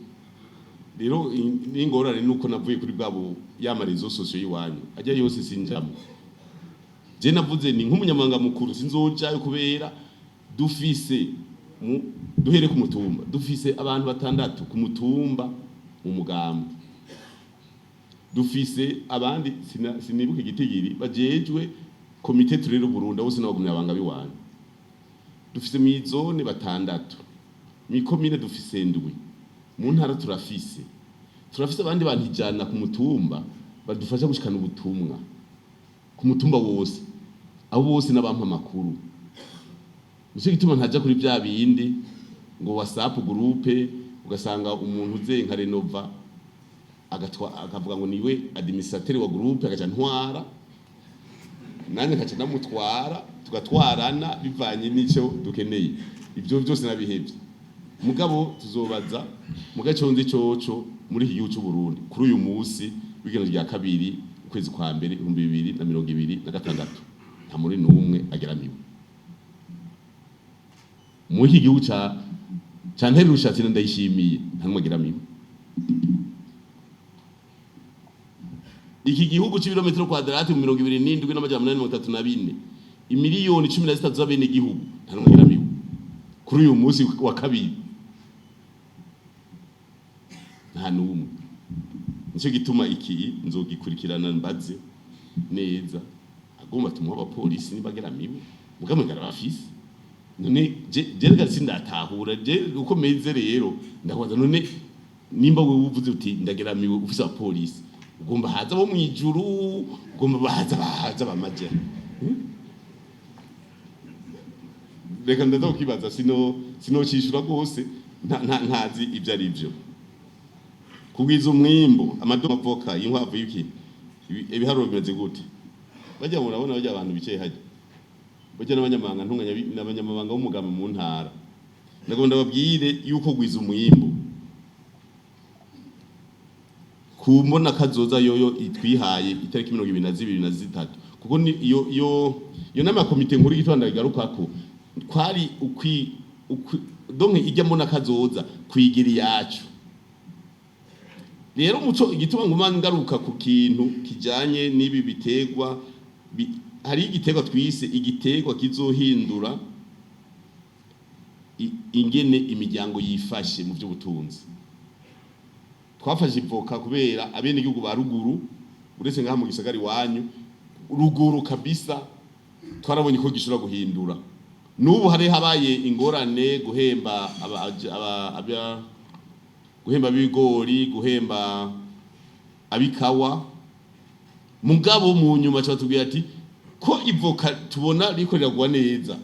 Rero n'ingorane nuko navuye kuri bwabo ya ma réseaux sociaux y'iwanyu ajya yose sinjamwo. Je navuze ni nk'umunyamabanga mukuru sinzojayo, kubera dufise duhere ku mutumba, dufise abantu batandatu ku mutumba mu mugambwe, dufise abandi sinibuka igitigiri bajejwe komite turere Burundi, bose n'abagumyabanga biwanyu. Dufise mw'izone batandatu, mw'ikomine dufise ndwi, mu ntara turafise abandi bantu 100 ku mutumba badufasha gushikana ubutumwa ku mutumba wose. Abo bose n'abampa amakuru. Nico gituma ntaja kuri vya bindi ngo WhatsApp groupe, ugasanga umuntu uze nka Renova agatwa akavuga ngo niwe administrateur wa groupe, agaca ntwara. Nanjye nkaca ndamutwara, tugatwarana bivanye n'icyo dukeneye. Ibyo byose nabihebye, mugabo tuzobaza. Muga cyo nzi coco, muri iki gihugu cy'u Burundi, kuri uyu munsi w'igeno rya 2, ukwezi kwa mbere, 2026, nta muri n'umwe ageramiwe muri iki gihugu ca Nteri Rushatsi na Ndayishimiye. Nta n'umwe ageramiwe. Iki gihugu cy'ibirometero kwadrati mu 27,834, imiliyoni 13 z'abenegihugu, nta n'umwe ageramiwe kuri uyu munsi wa 2, nta n'umwe. Nicyo gituma iki nzogikurikirana, mbaze neza. Agomba tumuha abapolisi niba ageramiwe, mugabo bafise. None je rega sindatahura je uko meze. Rero ndakubaza, none nimba wewe uvuze uti ndageramiwe, ufise abapolisi, ugomba haza bo mwijuru, ugomba bahaza bamaje? Reka ndaza kukibaza, sinocishura rwose, ntazi ibyo ari byo. Kugwiza umwimbu, amadomo, avoka, inkwavu, y'iki, ibiharuro bimeze gute? Bajya murabona bajya abantu bicaye hajya, bajya n'abanyamabanga ntunganya, n'abanyamabanga b'umugambi mu ntara. Ndagomba ndababwire yuko gwiza umwimbu ku mbona kazoza yoyo itwihaye itariki 22 na 3, kuko ni iyo nama komite nkuru y'igitondo igarukako kwari ukwi donc ijya mbona kazoza kwigira iyacu. Rero umuco, igituma nguma ngaruka ku kintu kijanye n'ibi biterwa, hari igiterwa twise igiterwa kizohindura ingene imiryango yifashe mu by'ubutunzi. Twafashe ivoka kubera abenegihugu ba ruguru, uretse ngaha mu gisagara iwanyu, ruguru kabisa twarabonye ko gishobora guhindura. N'ubu hari habaye ingorane guhemba guhemba ab'ibigori, guhemba abikawa, mugabo mu nyuma batubwira ati ko ivoka tubona riko riragwa neza,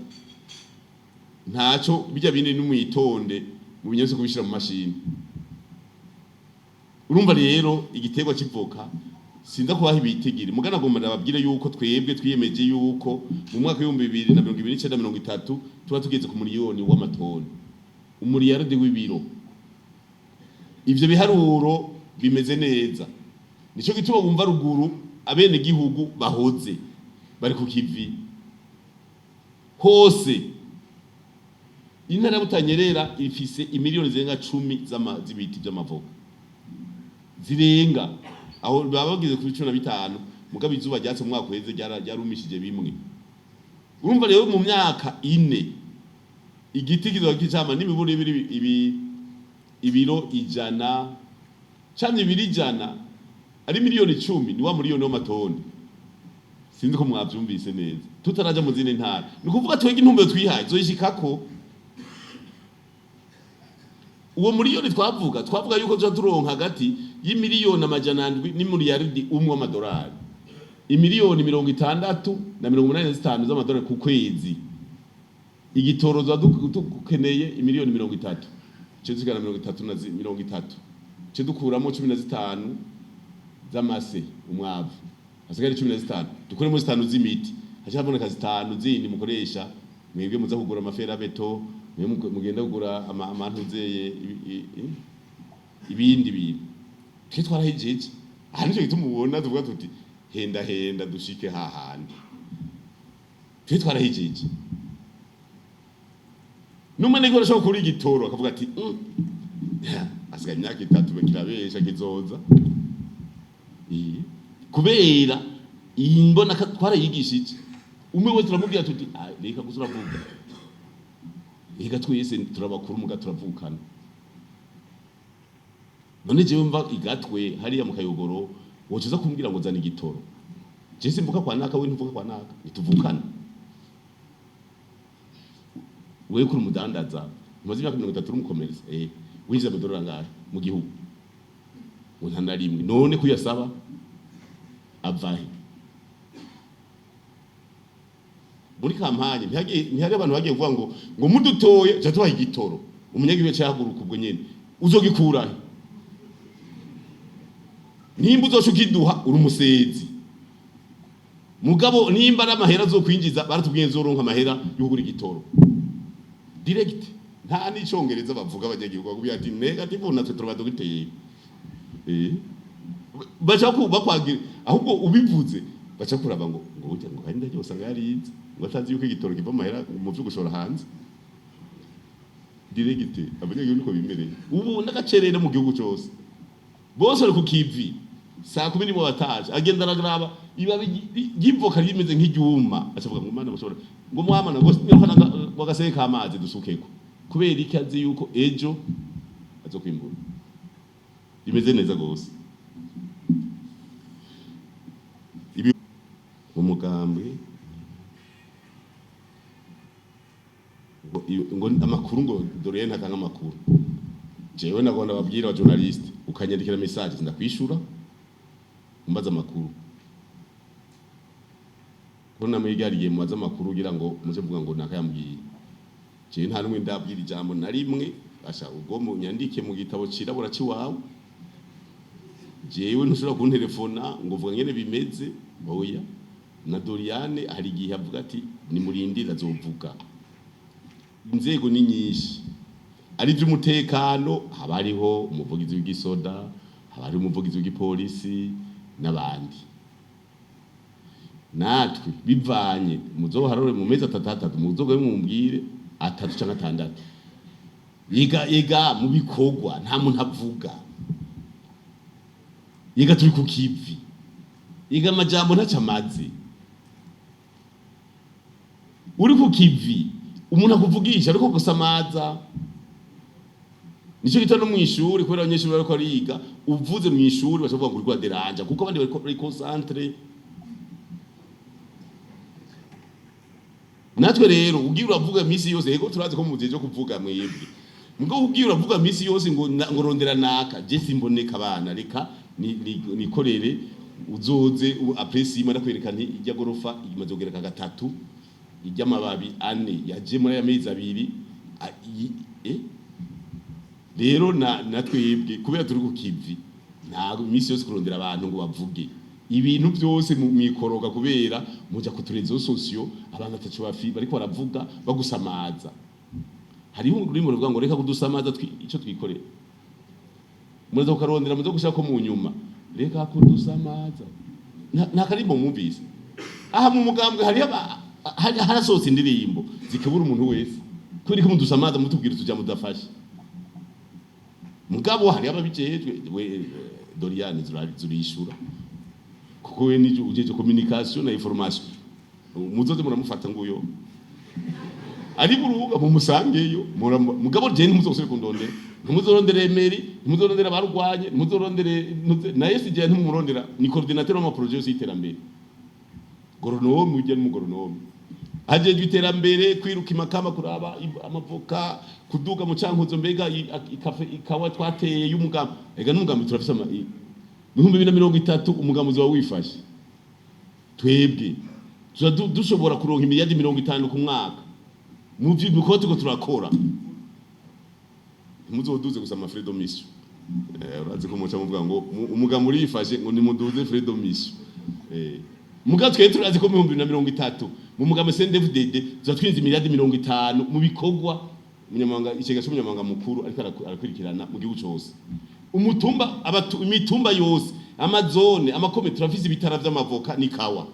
ntaco bijya bindi, n'umwitonde mu binyose kubishira mu mashini. Urumva rero igiterwa c'ivoka, sinza kubaha ibitigiri, mugana agomba ndababwire yuko twebwe twiyemeje yuko mu mwaka w'2029, 30 tuba tugeze ku miliyoni w'amatoni, umuriyaridi w'ibiro. Ivyo biharuro bimeze neza. Nico gituma wumva ruguru abene gihugu bahoze bari ku kivi hose. Intara ya Butanyerera ifise imiliyoni zirenga 10 z'ibiti vy'amavoka, zirenga aho baba bageze kuri 15, mugabo izuba ryatse mu mwaka uheze ryarumishije bimwe. Urumva rero mu myaka 4 igiti kizoba kicama n'imiburo ibiri ibiro 100 canke ibiro 100, ari miliyoni 10, ni wa miliyoni w'amatoni. Sinzi ko mwavyumvise neza. Tutaraja mu zindi ntara, ni ukuvuga twebwe intumbero twihaye zoyishikako. Uwo miliyoni twavuga yuko tuja turonka hagati y'imiliyoni 700 n'imiliyaridi 1 w'amadolari, imiliyoni 60 na 85 z'amadolari ku kwezi. Igitoro tuba dukeneye imiliyoni 30, cyo zigana 30 na 30, cyo dukuramo 15 z'amase, umwavu, hasigare 15, dukuremo 5 z'imiti, haca haboneka 5 zindi mukoresha mwebwe muza kugura ama fer à béton, mwe mugenda kugura amantuzeye, ibindi bintu. Twe twarahejeje aha, nico gituma ubona tuvuga tuti henda henda dushike hahandi. Twe twarahejeje. N'umunega arashobora kuri igitoro akavuga ati asigaye imyaka 3 kirabesha kizoza." Kubera iyi mbona twarayigishije, umwe wese turamubwira tuti: "Ah, reka gusa uravuga, reka twese turabakuru muga turavukana." None jewe mva igatwe hariya mu Kayogoro, woca uza kumbwira ngo zana igitoro? Je simvuka kwa naka, we ntuvuka kwa naka, ntituvukana. Wewe kuri umudandaza, umaze imyaka 30 uri umukomerisi, winjiza amadolari angahe mu gihugu? Ngo nta na rimwe. None kuyasaba avahe? Muri campagne ntihari abantu bagiye kuvuga ngo mudutoye ja tubaha igitoro? Umunyagihugu yacahaguruka ubwo nyene, uzogikurahe? Nimba uzoca ukiduha, uri umusezi. Mugabo nimba ari amahera azokwinjiza, baratubwiye nzoronka amahera yo kugura igitoro direct. Nta n'icongereza bavuga abanyagihugu, bakubwira ati negative, natwe turaba dogiteri. Baca bakwagira ahubwo ubivuze, baca kuraba ngo burya ngo hari ndagiye usanga yarize, ngo atazi yuko igitoro kiva amahera mu vyo gushora hanze direct. Abanyagihugu niko bimereye ubu, n'agacerere mu gihugu cose, bose bari ku kivi. Saa 11 bataje, agenda aragraba ibabi ry'ivoka rimeze nk'iryuma, acavuga ngo mana mushobora ngo mwamana ngo ngo agaseke k'amazi dusukeko. Kubera iki? Azi yuko ejo azokwimbura rimeze neza gose. Ibi umugambwe ngo amakuru, ngo dore ntatanga amakuru. Jewe nagomba babwira aba journaliste, ukanyandikira message ndakwishura, umbaza amakuru ko namwe igihe mubaza amakuru kugira ngo muze mvuga ngo nakayambwiye. Jewe nta numwe ndabwira ijambo na rimwe. Asha ubwo munyandike mu gitabo cirabura ciwawe. Jewe ntushobora kuntelefona ngo vuga ngene bimeze, oya. Na Doriane hari igihe avuga ati nimurindire azovuga. Inzego ni nyinshi, ari iby'umutekano, haba hariho umuvugizi w'igisoda, haba hariho umuvugizi w'igipolisi n'abandi. Natwe bivanye muzoharore mu mezi atatu atatu, muzoge mumbwire atatu canke atandatu. Yiga yiga mu bikorwa nta muntu avuga, yiga turi ku kivi, yiga amajambo ntaco amaze. Uri ku kivi umuntu akuvugisha ariko gusamaza. Nico gita no mw'ishuri, kubera abanyeshuri bariko bariga, uvuze mw'ishuri bacavuga ngo uriko uraderanja, kuko abandi bariko bari concentré. Natwe rero ugiye uravuga misi yose, yego turazi ko mujeje kuvuga mwebwe, mugo ugiye uravuga misi yose ngo rondera naka, je simboneka. Abana reka nikorere, uzoze après sima ndakwereka nti ijya gorofa imaze kugereka gatatu, ijya amababi ane yaje muri aya mezi abiri. Rero na twebwe kubera turi ku kivi, ntabwo iminsi yose kurondera abantu ngo bavuge ibintu byose mwikoroga, kubera muja ku réseaux sociaux abantu ataco bafi bariko baravuga bagusamaza. Hariho ururimi ruvuga ngo reka kudusamaza, ico twikorera muraza kukarondera, muza gushaka ko mu nyuma reka kudusamaza. Nta karimbo mwumvise aha mu mugambwe? Hariho harasohotse indirimbo zikebura umuntu wese kubera ko mudusamaza, mutubwira utuja mudafashe. Mugabo hariho ababijejwe. We Doriane zurishura kuko we nije ujeje communication na information. Muzoze muramufata nguyo ari buruga, mumusangeyo. Mugabo je ntimuzosubire kundondera, ntimuzorondere Emery, ntimuzorondere abarwanye, ntimuzorondere na SG, ntimumurondera. Ni coordinateur w'ama projet yose y'iterambere, goronome, ujya n'umugoronome ajejwe iterambere, kwiruka imakamba kuraba amavoka, kuduga mu Cankuzo, mbega ikawa twateye y'umugambi. Ega n'umugambi turafise 2030 umugambi uzoba wifashe. Twebwe tuza dushobora kuronka imiliyardi 50 ku mwaka mu byo bikorwa turiko turakora. Ntimuzoduze gusa ama frais de mission. Urazi ko muca muvuga ngo umugambi urifashe, ngo nimuduze frais de mission. Muga twe turazi ko mu 2030 mu mugambi CNDD-FDD tuza twinjiza imiliyardi 50 mu bikorwa umunyamabanga, ikigega c'umunyamabanga mukuru ariko arakurikirana mu gihugu cose, umutumba, imitumba yose, amazone, amakome. Turafise ibitara vy'amavoka n'ikawa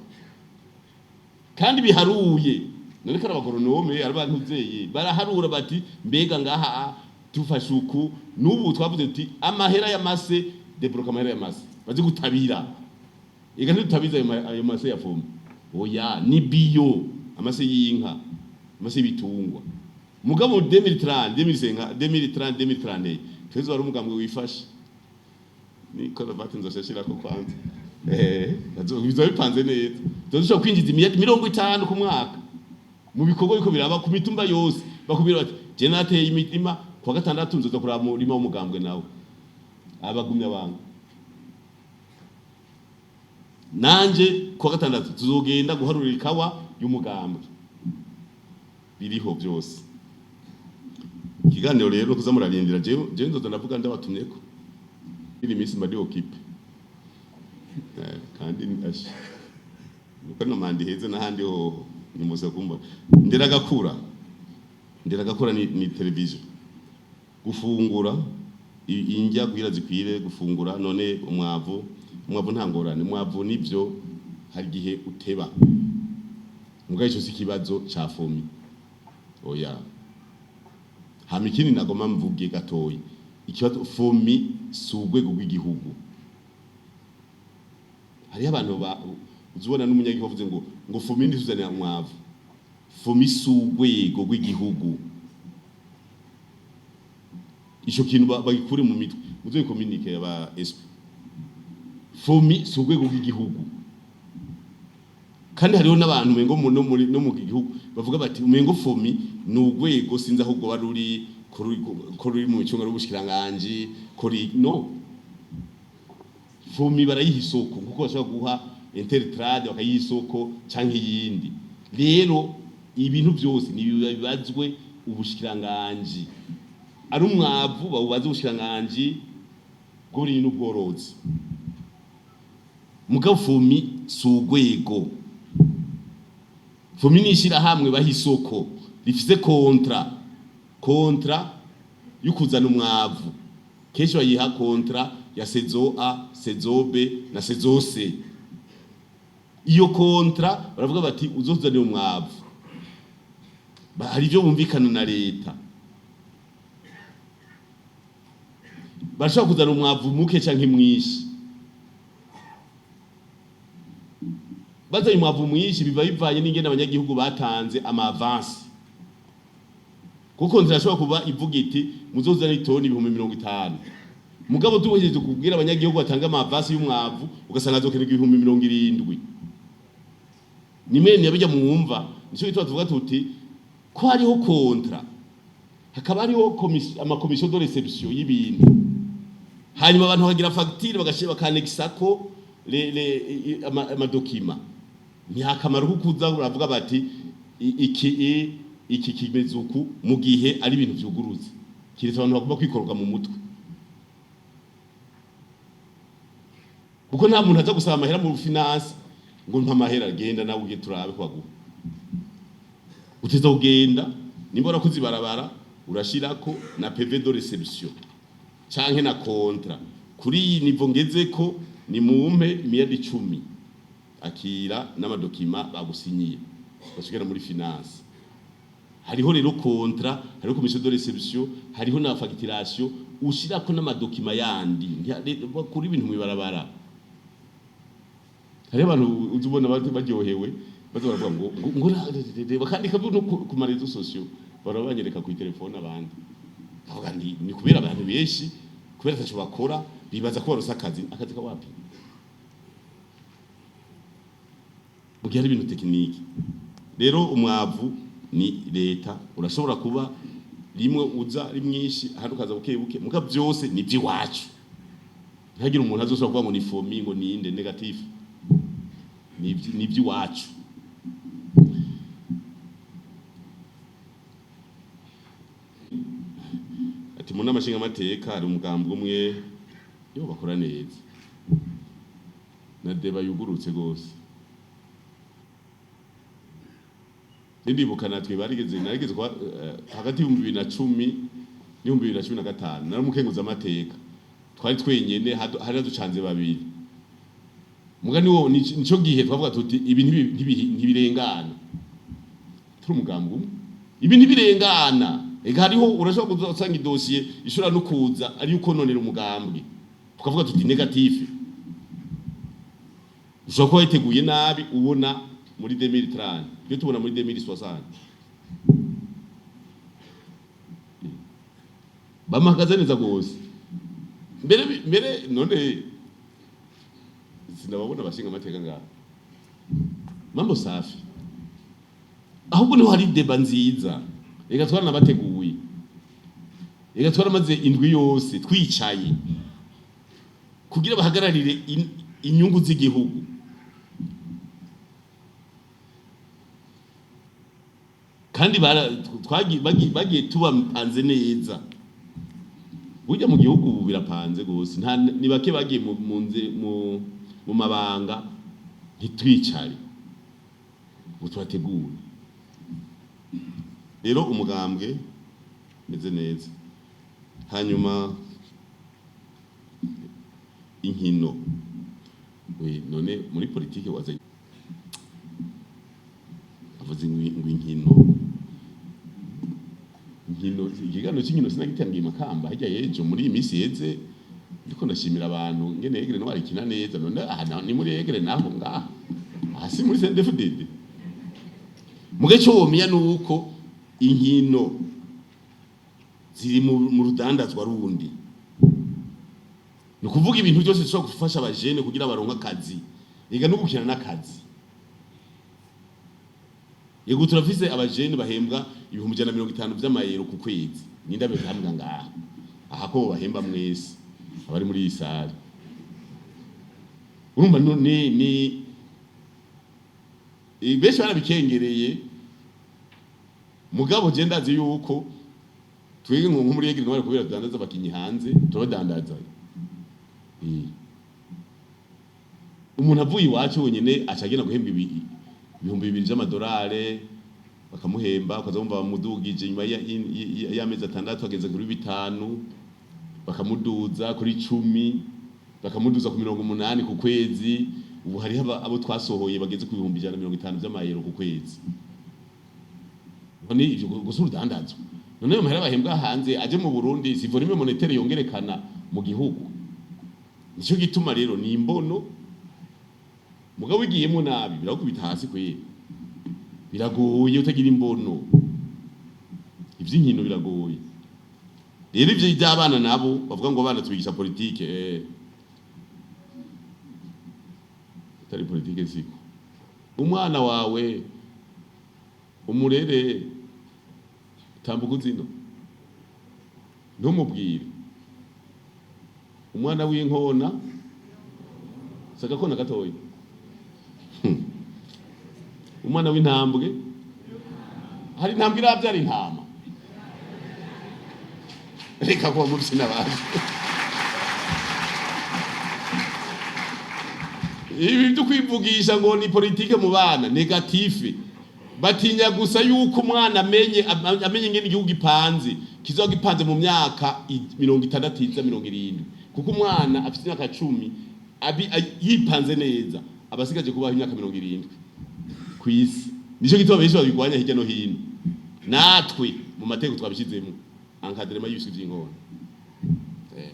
kandi biharuye. None ko ari abagoronome, ari abantu vyeye baraharura bati mbega ngaha tufashe uku. N'ubu twavuze tuti amahera y'amase, débloque amahera y'amase bazi gutabira. Ega ntidutabiza ayo mase ya fume, oya, ni bio, amase y'inka, amase y'ibitungwa. Mugabo 2030, 2050, 2030, 2031 twese wari umugambwe wifashe. Ni karavati nzoshashirako kwanza. Bizoba bipanze neza, tuzoshobora kwinjiza imiliyardi 50 ku mwaka mu bikorwa biko biraba ku mitumba yose. Bakubwira bati je nateye imitima, kuwa gatandatu nzoza kuraba umurima w'umugambwe, nawe abagumya banga nanje kuwa gatandatu tuzogenda guharurira ikawa y'umugambwe. Biriho byose. Ikiganiro rero kuza murarindira, jewe nzoza ndavuga ndabatumyeko. Iri minsi mba ndi occupé. Kandi ashe Kano manda iheze n'ahandi hoho ntimuze kumbona. Nderagakura, Nderagakura ni televiziyo. Gufungura indya kugira zikwire gufungura. None umwavu nta ngorane, umwavu nivyo hari igihe uteba, mugabo ico si ikibazo ca FOMI, oya. Hama ikindi nagomba mvuge gatoyi, ikibazo FOMI si urwego rw'igihugu. Hariho abantu uzubona n'umunyagihugu avuze ngo FOMI ntituzanira umwavu. FOMI si urwego rw'igihugu, ico kintu bagikure mu mitwe, muzoyi communique aba SP. FOMI si urwego rw'igihugu, kandi hariho n'abantu umengo no mu gihugu bavuga bati umengo FOMI ni urwego, sinzi aho rwoba ruri, ko ruri mu micunga y'ubushikiranganji, ko no FOMI barayiha isoko nkuko bashobora guha Intertrade, bakayiha isoko canke iyindi. Rero ibintu byose ni bibazwe ubushikiranganji, ari umwavu bawubaze ubushikiranganji bw'uburimyi n'ubworozi, mugabo FOMI si urwego. FOMI ni ishirahamwe baha isoko rifise contrat yo kuzana umwavu. Kenshi bayiha contrat ya saison A, saison B na saison C. Iyo contrat baravuga bati uzozanira umwavu. Hari ibyo bumvikana na leta, barashobora kuzana umwavu muke canke mwinshi. Bazanye umwavu mwinshi biba bivanye n'ingene abanyagihugu batanze ama avance, kuko nzirashobora kuba ivuga iti muzozana itoni 50,000, mugabo tuhejeje kubwira abanyagihugu batanga ama avance y'umwavu, ugasanga azokenerwa 70,000. Ni mwene yabijya mwumva, nico gituma tuvuga tuti ko hariho contrat, hakaba hariho ama commission de réception y'ibintu, hanyuma abantu bakagira facture, bagashira bakanexako les ama documents. Nta kamaro ko kuza uravuga bati iki kimeze uku mu gihe ari ibintu vyugurutse, kiretse abantu bagomba kwikoroga mu mutwe, kuko nta muntu aza gusaba amahera mu finance ngo mpa amahera, genda nawe uge turabe ko baguha. Uteza kugenda, nimba warakoze ibarabara urashirako na PV de réception canke na contrat. Kuri iyi niveau ngezeko, ni mumpe imiliyardi 10, akira n'ama documents bagusinyiye, bashikira muri finance. Hariho rero contrat, hariho commission de réception, hariho na facturation, ushirako n'ama documents yandi. Kuri ibintu mwibarabara hariho abantu uzi ubona baryohewe, baza baravuga ngo bakandika no ku ma réseaux sociaux, barabanyereka ku telefone abandi. Kavuga ni kubera abantu benshi, kubera ataco bakora, bibaza ko baronse akazi. Akazi kawapi mu gihe ari ibintu technique? Rero umwavu ni leta, urashobora kuba rimwe uza ari mwinshi, ahandi ukaza buke buke, muga byose ni iby'iwacu. Ntihagire umuntu azoshobora kuvuga ngo ni FOMI, ngo ninde négatif, ni iby'iwacu. Ati mu nama nshingamateka hari umugambi umwe yo bakora neza na débat yugurutse gose. Ndibuka natwe barigeze, narigeze kwa hagati y'2010 n'2015 naramukenguza amateka, twari twenyene, hari haducanze babiri. Mugani wo nico gihe twavuga tuti ibi ntibirengana, turi umugambi umwe, ibi ntibirengana. Ega hariho urashobora kuza usanga idosiye ishobora no kuza ari ukononera umugambwe, tukavuga tuti négatif. Ushobora kuba witeguye nabi, ubona muri 2030, twe tubona muri 2060. Bamahagaze neza gose mbere. None sinababona bashinga amateka ngaha? Mambo safi. Ahubwo niho hari débat nziza. Reka twaranabateguye, reka twaramaze indwi yose twicaye kugira bahagararire inyungu z'igihugu. Kandi bagiye tubapanze neza. Burya mu gihugu ubu birapanze gose, nta ni bake bagiye mu mabanga ntitwicare. Ngo turategure rero umugambwe meze neza. Hanyuma inkino, we none muri politike wazanye avuze ngo inkino, inkino, ikiganiro cy'inkino sinagitangiye Makamba hirya y'ejo. Muri iyi minsi yeze ndiko ndashimira abantu ngene Aigle Noir ikina neza. None aha ni muri Aigle, naho ngaha aha si muri CNDD-FDD. Muge cyo womenya nuko inkino ziri mu rudandazwa rundi, ni ukuvuga ibintu byose bishobora gufasha abajene kugira baronke akazi, ega no gukina n'akazi. Yego, turafise abajene bahembwa 150,000 vy'amayero ku kwezi. Ninda bihambwa ngaha aha ko bahemba mwese abari muri iyi salle? Urumva ni benshi barabikengereye, mugabo je ndazi yuko twebwe nko muri Aigle Noir, kubera tudandaza abakinyi hanze, turabadandaza. Umuntu avuye iwacu wenyene aca agenda guhemba 2000 vy'amadolari, bakamuhemba, ukaza wumva bamudugije nyuma y'amezi 6, ageze kuri 5, bakamuduza kuri 10, bakamuduza ku 80 ku kwezi. Ubu hariho abo twasohoye bageze ku 150,000 vy'amayero ku kwezi. None ivyo gusa urudandazwa? None ayo mahera bahembwa hanze aje mu Burundi, si volume monétaire yongerekana mu gihugu? Nico gituma rero ni imbono, mugabo wigiyemo nabi birakubita hasi kwera. Biragoye utagira imbono, ivy'inkino biragoye. Rero ivyo by'abana nabo bavuga ngo abana tubigisha politike, atari politike siko. Umwana wawe umurere tambuka uzino, ntumubwire. Umwana w'inkona sagakona gatoya. Umwana w'intambwe, hari intambwe irabyara intama? Reka kuba mubyina abantu. Ibi byo kwivugisha ngo ni politike mu bana, négatif. Batinya gusa yuko umwana amenye ingene igihugu gipanze, kizoba gipanze mu myaka 60 iza, 70, kuko umwana afite imyaka 10 yipanze neza abasigaje kubaho imyaka 70 kw'isi. Nico gituma benshi babigwanya hirya no hino. Natwe mu mategeko twabishizemo encadrement y'ibiswi vy'inkona.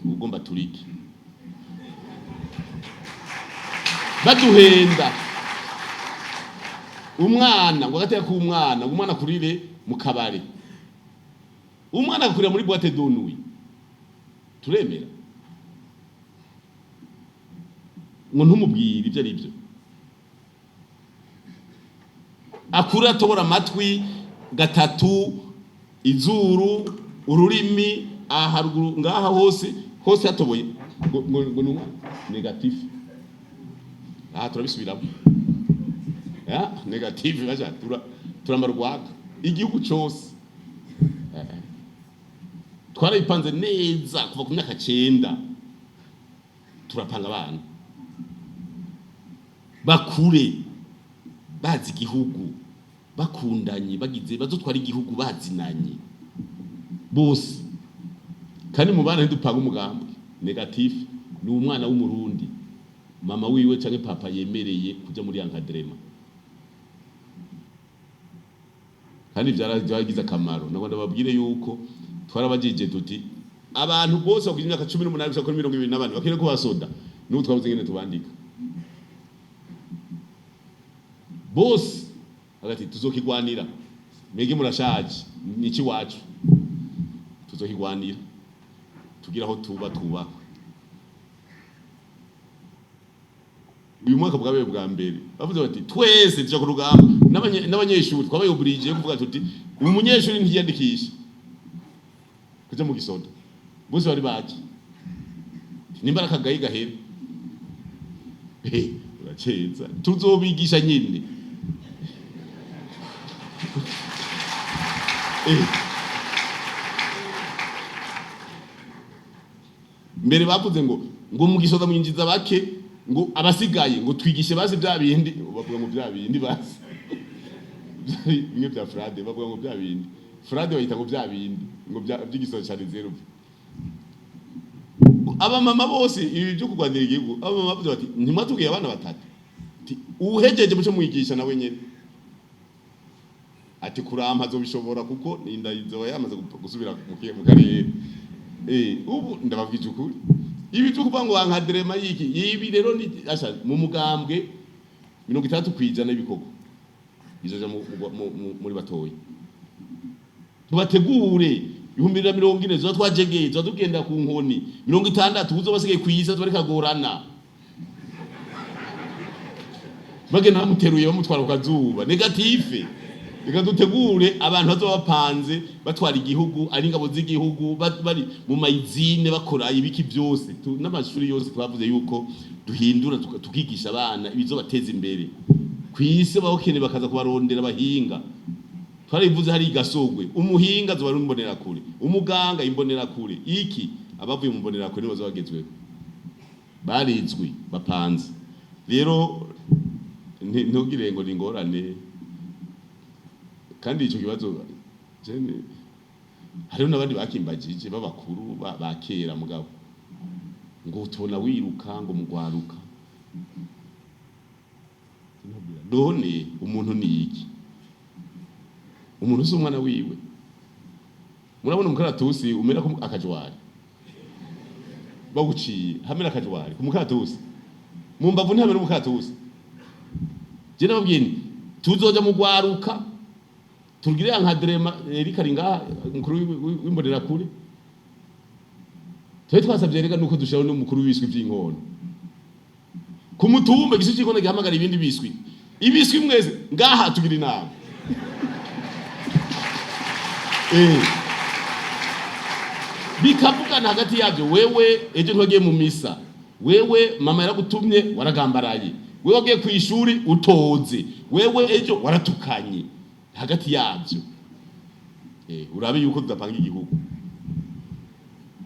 Ugomba turiki baduhenda umwana ngo agateka k'umwana, ngo umwana akurire mu kabare, umwana agakurira muri boîte de nuit, turemera? Ngo ntumubwire ibyo ari byo, akura atobora amatwi gatatu, izuru, ururimi, aha haruguru ngaha hose hose hatoboye, ngo ni umwana négatif. Aha turabisubiramo ya négatif, baja turamara urwaka igihugu cose. Twarabipanze neza kuva ku myaka 9, turapanga abana bakure bazi igihugu, bakundanye, bagize bazotwara igihugu bazinanye bose. Kandi mu bana ntidupanga umugambi, négatif. Ni umwana w'Umurundi mama wiwe canke papa yemereye kuja muri encadrement, kandi byaragize akamaro. Nagomba ndababwire yuko twarabajije tuti abantu bose bakugira imyaka 18 gushika kuri 20 n'abandi bakwiriye kubasoda, n'ubu twabuze ingene tubandika bose. Hagati tuzokigwanira, mwege murashaje, niki wacu tuzokigwanira tugira aho tuba twubakwe. Uyu mwaka bwabaye bwa mbere bavuze bati twese tuja ku rugamba. N'abanyeshuri twabaye obligé kuvuga tuti ubu umunyeshuri ntiyandikisha kuja mu gisoda, bose bari baje nimba ari akagayi gahere. Uraceza, tuzobigisha nyine. Mbere bavuze ngo mu gisoda mwinjiza bake, ngo abasigaye ngo twigishe basi bya bindi bavuga, ngo bya bindi basi. Bimwe bya fraude, bavuga ngo bya bindi fraude, bayita ngo bya bindi ngo by'igisoro ca réserve. Abamama bose, ibi byo kurwanira igihugu, abamama bavuze bati: "Ntimwatubwiye abana batatu?" Ati: "Uhejeje muco mwigisha nawe nyene." Ati: "Kurampa azobishobora kuko inda izoba yamaze gusubira mu karere." Ubu ndababwije ukuri, ibi byo kuvuga ngo encadrement y'iki, ibi rero ni asha mu mugambwe 60% y'ibikorwa bizoja muri batoyi. Tubategure 2040 zoba twajegeye, zoba tugenda ku nkoni 60, uzoba basigaye kw'isi tuba kagorana, bagenda bamuteruye bamutwara ku kazuba négatif. Reka dutegure abantu bazoba bapanze batwara igihugu, ari ingabo z'igihugu, bari mu mayizine bakora ibiki byose. N'amashuri yose twavuze yuko duhindura, tukigisha abana ibizobateza imbere ku isi, bakeneye bakaza kubarondera abahinga. Twarivuze hari igasogwe, umuhinga azoba ari imbonerakure, umuganga imbonerakure, iki abavuye mu mbonerakure nibo bazoba bagezweho, barizwi bapanze. Rero ntugire ngo ni ingorane. Kandi ico kibazo jene hariho n'abandi bakimbagije b'abakuru ba kera, mugabo ngo tubona wiruka ngo mugwaruka. None umuntu ni iki? Umuntu si umwana wiwe? Murabona umukaratusi umera ko akajwari bawuciye, hamera akajwari ku mukaratusi, mu mbavu ntihamera umukaratusi. Je nababwiye nti tuzoja mu gwaruka, tugire encadrement. Eric ari ngaha, umukuru w'imbonerakure. Twe twasabye rega nuko dushiraho n'umukuru w'ibiswi vy'inkono ku mutumba. Igiswi c'inkono gihamagara ibindi biswi: "Ibiswi mwese ngaha, tugira inama." Bikavugana hagati yabyo: "Wewe ejo ntiwagiye mu misa, wewe mama yaragutumye waragambaraye, wewe wagiye ku ishuri utoze, wewe ejo waratukanye." Hagati yabyo, urabe yuko tudapanga igihugu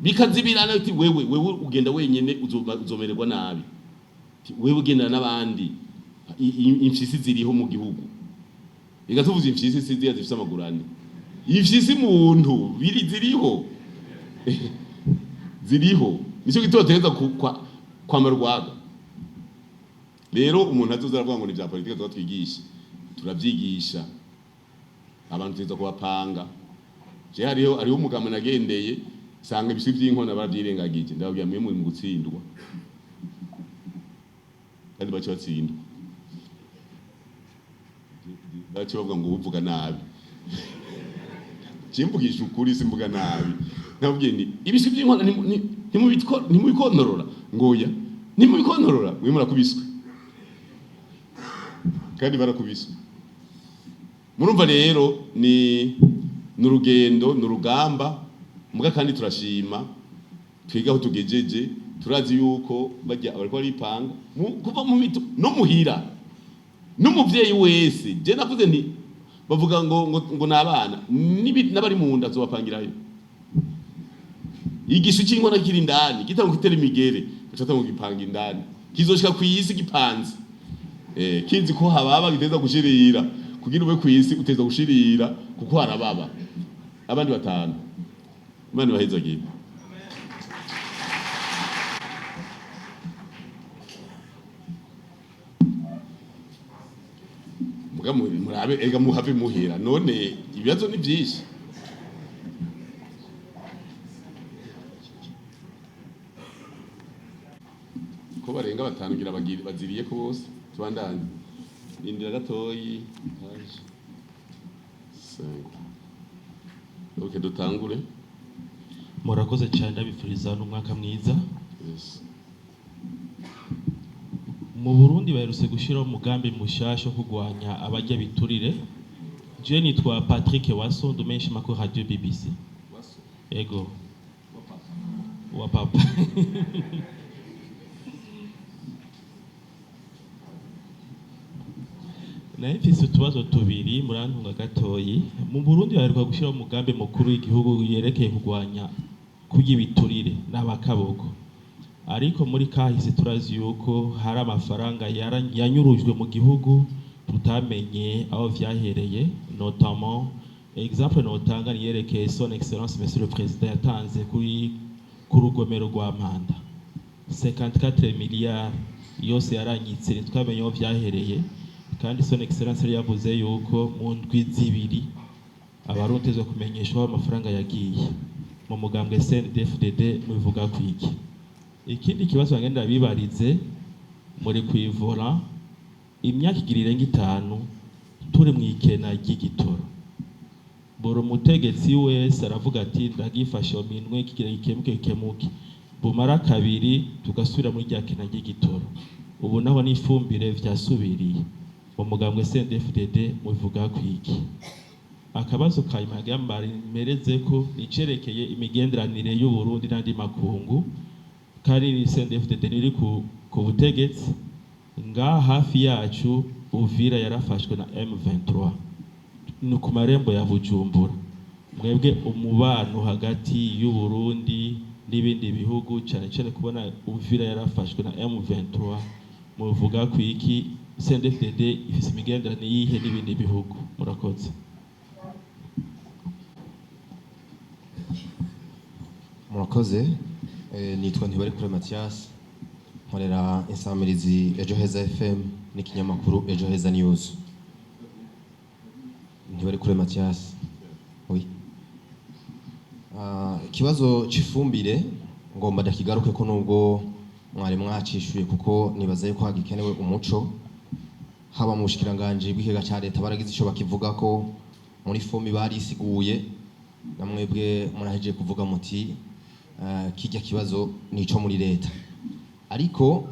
bikazibirana. Ati: "Wewe, wewe ugenda wenyene uzomererwa nabi." Ati: "Wewe ugendana n'abandi." Imfyisi ziriho mu gihugu. Reka tuvuze imfyisi si ziriya zifise amaguru ane, imfyisi muntu biri ziriho, ziriho. Nicyo gituma tutegereza kwambara urwaga. Rero umuntu azoza aravuga ngo ni vya politike tuba twigisha, turavyigisha abantu, tuza kubapanga. Je hariho umugabo nagendeye sanga ibisi vy'inkona baravyirengagije, ndababwira: "Mwe muri mu gutsindwa." Kandi bace batsindwa, bace bavuga ngo uvuga nabi. Je mvugisha ukuri, simvuga nabi. Nababwiye nti: "Ibisi vy'inkona ntimubikontorora." Ngoya ntimubikontorora, mwe murakubiswe. Kandi barakubiswe. Murumva rero ni nurugendo, nurugamba muga, kandi turashima twiga aho tugejeje. Turazi yuko bajya bariko baripanga kuva mu mito no muhira n'umuvyeyi wese. Je navuze nti bavuga ngo nabana n'abari mu nda azobapangirayo. Igishu c'inkono kiri indani gitanga gutera imigere, gacata mu gipanga indani, kizoshika kw'isi gipanze, kizi ko hababa giteza gushirira. Kugira ube kw'isi uteza gushirira, kuko harababa abandi batanu. Imana ibahezagiye. Muga murabe ega muhave muhera. None ibibazo ni byinshi. Ko barenga batanu ngira baziriye ko bose. Tubandanye, indira gatoyi. Haje cinq. OK, dutangure. Murakoze cyane, ndabifuriza n'umwaka mwiza. Yes. Mu Burundi baherutse gushyiraho umugambi mushasha wo kurwanya abarya biturire. Je nitwa Patrick Waso, ndumenyesha makuru radio BBC. Ego, wa papa. Naye mfise utubazo tubiri, murantunga gatoyi. Mu Burundi baheruka gushyiraho umugambi mukuru w'igihugu yerekeye kurwanya kurya ibiturire n'abakaboko, ariko muri kahise turazi yuko hari amafaranga yanyurujwe mu gihugu. Tutamenye aho vyahereye, notamment exemple notanga niyerekeye Son Excellence Monsieur le Président yatanze kuri ku rugomero rwa Mpanda, 54 miliyari yose yaranyitse, ntitwamenye aho vyahereye. Kandi Son Excellence yari yavuze yuko mu ndwi 2 abarundi zo kumenyeshwa aho amafaranga yagiye. Mu mugambwe CNDD-FDD mubivuga kwiki? Ikindi kibazo ngenda bibarize, muri kwivura imyaka igira irenga 5 turi mu ikena ry'igitoro. Buri umutegetsi wese aravuga ati ndagifashe mu minwe, kigira gikemuke gikemuke, bumara kabiri tugasubira muri rya kena ry'igitoro. Ubu naho n'ifumbire vyasubiriye. Mu mugambwe CNDD-FDD mubivuga kwiki? Akabazo kanyuma mmereze ko nicerekeye imigenderanire y'u Burundi n'andi makungu. Kandi CNDD-FDD niri ku butegetsi, ngaha hafi yacu Uvira yarafashwe na M23, ni ku marembo ya Bujumbura. Mwebwe umubano hagati y'u Burundi n'ibindi bihugu, cyane cyane kubona Uvira yarafashwe na M23, muvuga ku iki? CNDD-FDD ifise imigenderanire yihe n'ibindi bihugu? Murakoze. Murakoze. Nitwa Ntibarikure Mathias, nkorera insamirizi Ejo Heza FM n'ikinyamakuru Ejo Heza News. Ntibarikure Mathias, oui. Ikibazo c'ifumbire ngomba ndakigaruke ko nubwo mwari mwacishuye, kuko nibaza yuko hagikenewe umuco. Haba mu bushikiranganji bw'ikigega ca leta baragize ico bakivuga ko muri fomi barisiguye, na mwebwe murahejeje kuvuga muti kijya kibazo nico muri leta. Ariko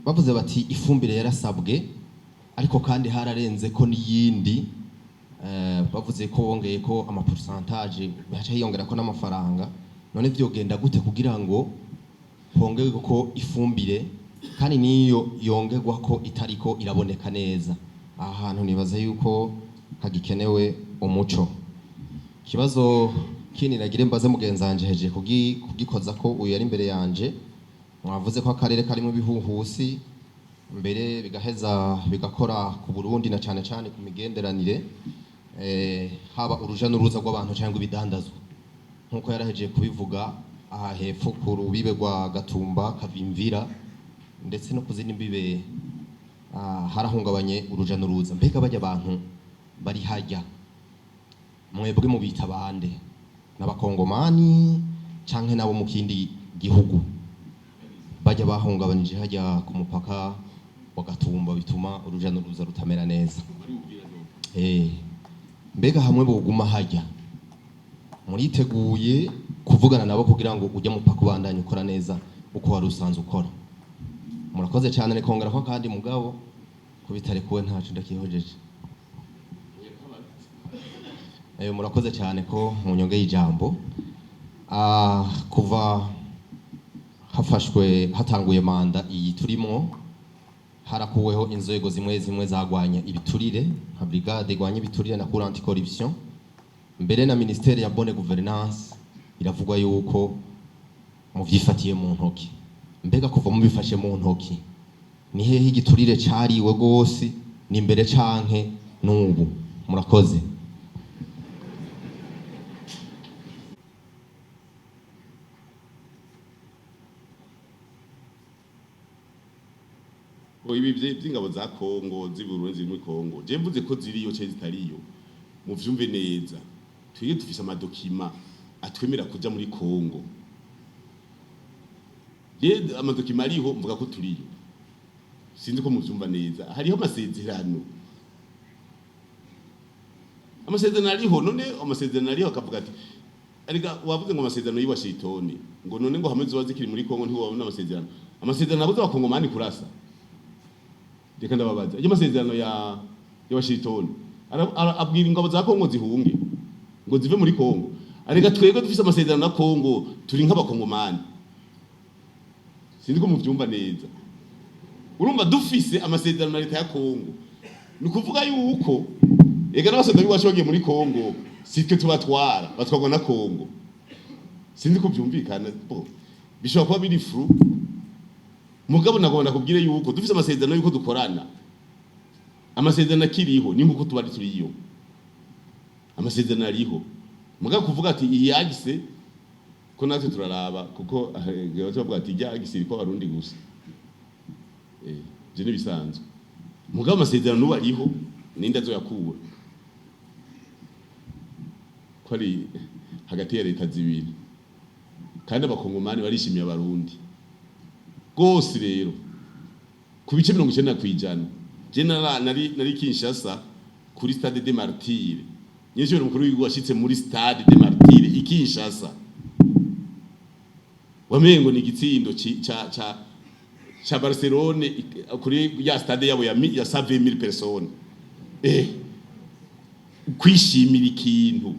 bavuze bati ifumbire yarasabwe, ariko kandi hararenze ko n'iyindi. Bavuze ko bongeye ko ama pourcentage, haca hiyongera ko n'amafaranga. None vyogenda gute kugira ngo hongerwe ko ifumbire, kandi niyo yongerwa ko itariko iraboneka neza? Aha hantu nibaza yuko hagikenewe umuco. Ikibazo kindi nagire mbaze mugenzi wanje, hejeje kugikoza ko uyu yari imbere yanje, mwavuze ko akarere karimo ibihuhusi, mbere bigaheza bigakora ku Burundi na cane cane ku migenderanire, haba uruja n'uruza rw'abantu cyangwa ibidandazwa, nkuko yarahejeje kubivuga aha hepfo ku rubibe rwa Gatumba, Kavimvira, ndetse no ku zindi mbibe, harahungabanye uruja n'uruza. Mbega bajya abantu bari hajya mwebwe mubita bande? N'abakongomani canke nabo mu kindi gihugu bajya bahungabanije hajya ku mupaka wa Gatumba, bituma uruja n'uruza rutamera neza? Mbega hamwe boguma hajya, muriteguye kuvugana nabo kugira ngo ujye mupaka ubandanye ukora neza uko wari usanzwe ukora? Murakoze cyane. Nikongera ko kandi mugabo kubitarekuwe ntaco ndakihojeje. Murakoze cyane ko munyongeye ijambo. Kuva hafashwe hatanguye manda iyi turimo, harakuweho inzego zimwe zimwe zagwanya ibiturire, nka brigade igwanya ibiturire na cour anticorruption, mbere na ministère ya bonne gouvernance iravugwa yuko muvyifatiye mu ntoki. Mbega kuva mubifashe mu ntoki, ni hehe igiturire cariwe gose? Ni mbere canke n'ubu? Murakoze. Ngo ibi vy'ingabo za Kongo z'i Burundi ziri muri Kongo, je mvuze ko ziriyo canke zitariyo, muvyumve neza. Twebwe dufise ama documents atwemera kuja muri Kongo. Je ama documents ariho, mvuga ko turiyo. Sinzi ko muvyumva neza. Hariho amasezerano, amasezerano ariho. None amasezerano ariho akavuga ati arega wavuze ngo amasezerano y'i Washington, ngo none ngo hamwe zoba zikiri muri Kongo ntiwabona amasezerano. Amasezerano abuza abakongomani kurasa. Reka ndababaza, iyo amasezerano ya Washington abwira ingabo za Kongo zihunge, ngo zive muri Kongo? Arega twebwe dufise amasezerano na Kongo, turi nk'abakongomani. Sinzi ko muvyumva neza. Urumva dufise amasezerano na leta ya Kongo, ni ukuvuga yuko ega n'abasoda b'iwacu bagiye muri Kongo sitwe tubatwara, batwarwa na Kongo. Sinzi ko byumvikana. Bo bishobora kuba biri flou, mugabo nagomba nakubwire yuko dufise amasezerano yuko dukorana. Amasezerano akiriho ni nkuko tuba turiyo, amasezerano ariho. Muga kuvuga ati iyi yagise ko natwe turaraba, kuko bavuga ati ryagise iriko Abarundi gusa, ivyo nibisanzwe. Mugabo amasezerano n'ubu ariho, ninde azoyakura ko ari hagati ya leta zibiri? Kandi Abakongomani barishimiye Abarundi rwose. Rero ku bice 90%, je nari Kinshasa kuri Stade des Martyrs. Nyinshi umukuru w'igihugu washitse muri Stade des Martyrs i Kinshasa, wamengo ni igitsindo ca Barcelone kuri ya stade yabo ya 120 000 personnes. Kwishimira ikintu.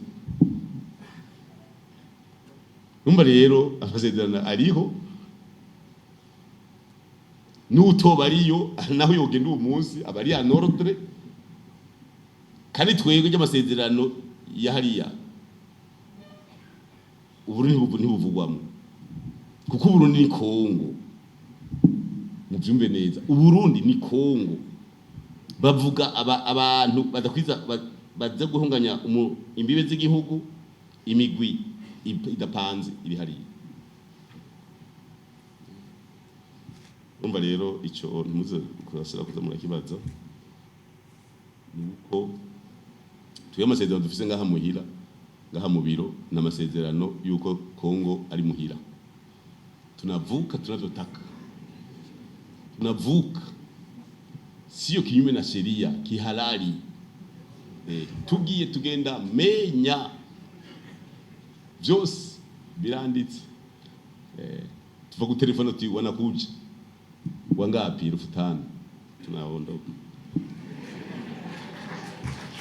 Numva rero amasezerano ariho, n'utoba ariyo naho yogenda uwo munsi aba ari en ordre. Kandi twebwe ry'amasezerano ya hariya, Uburundi ntibuvugwamwo, kuko Uburundi ni Kongo. Muvyumve neza, Uburundi ni Kongo. Bavuga abantu badakwiza baza guhunganya imbibe z'igihugu, imigwi idapanze iri hariya. Umva rero, ico ntimuze kurasira kuza murakibaza. Nuko twebwe amasezerano dufise ngaha muhira, ngaha mu biro, ni amasezerano y'uko Kongo ari muhira. Tunavuka tunavyotaka, tunavuka sio kinyume na sheria, kihalali. Tugiye tugenda menya vyose biranditse. Tuva ku telefone tuti wanakuja wangapi? 5,000, tunaondoka.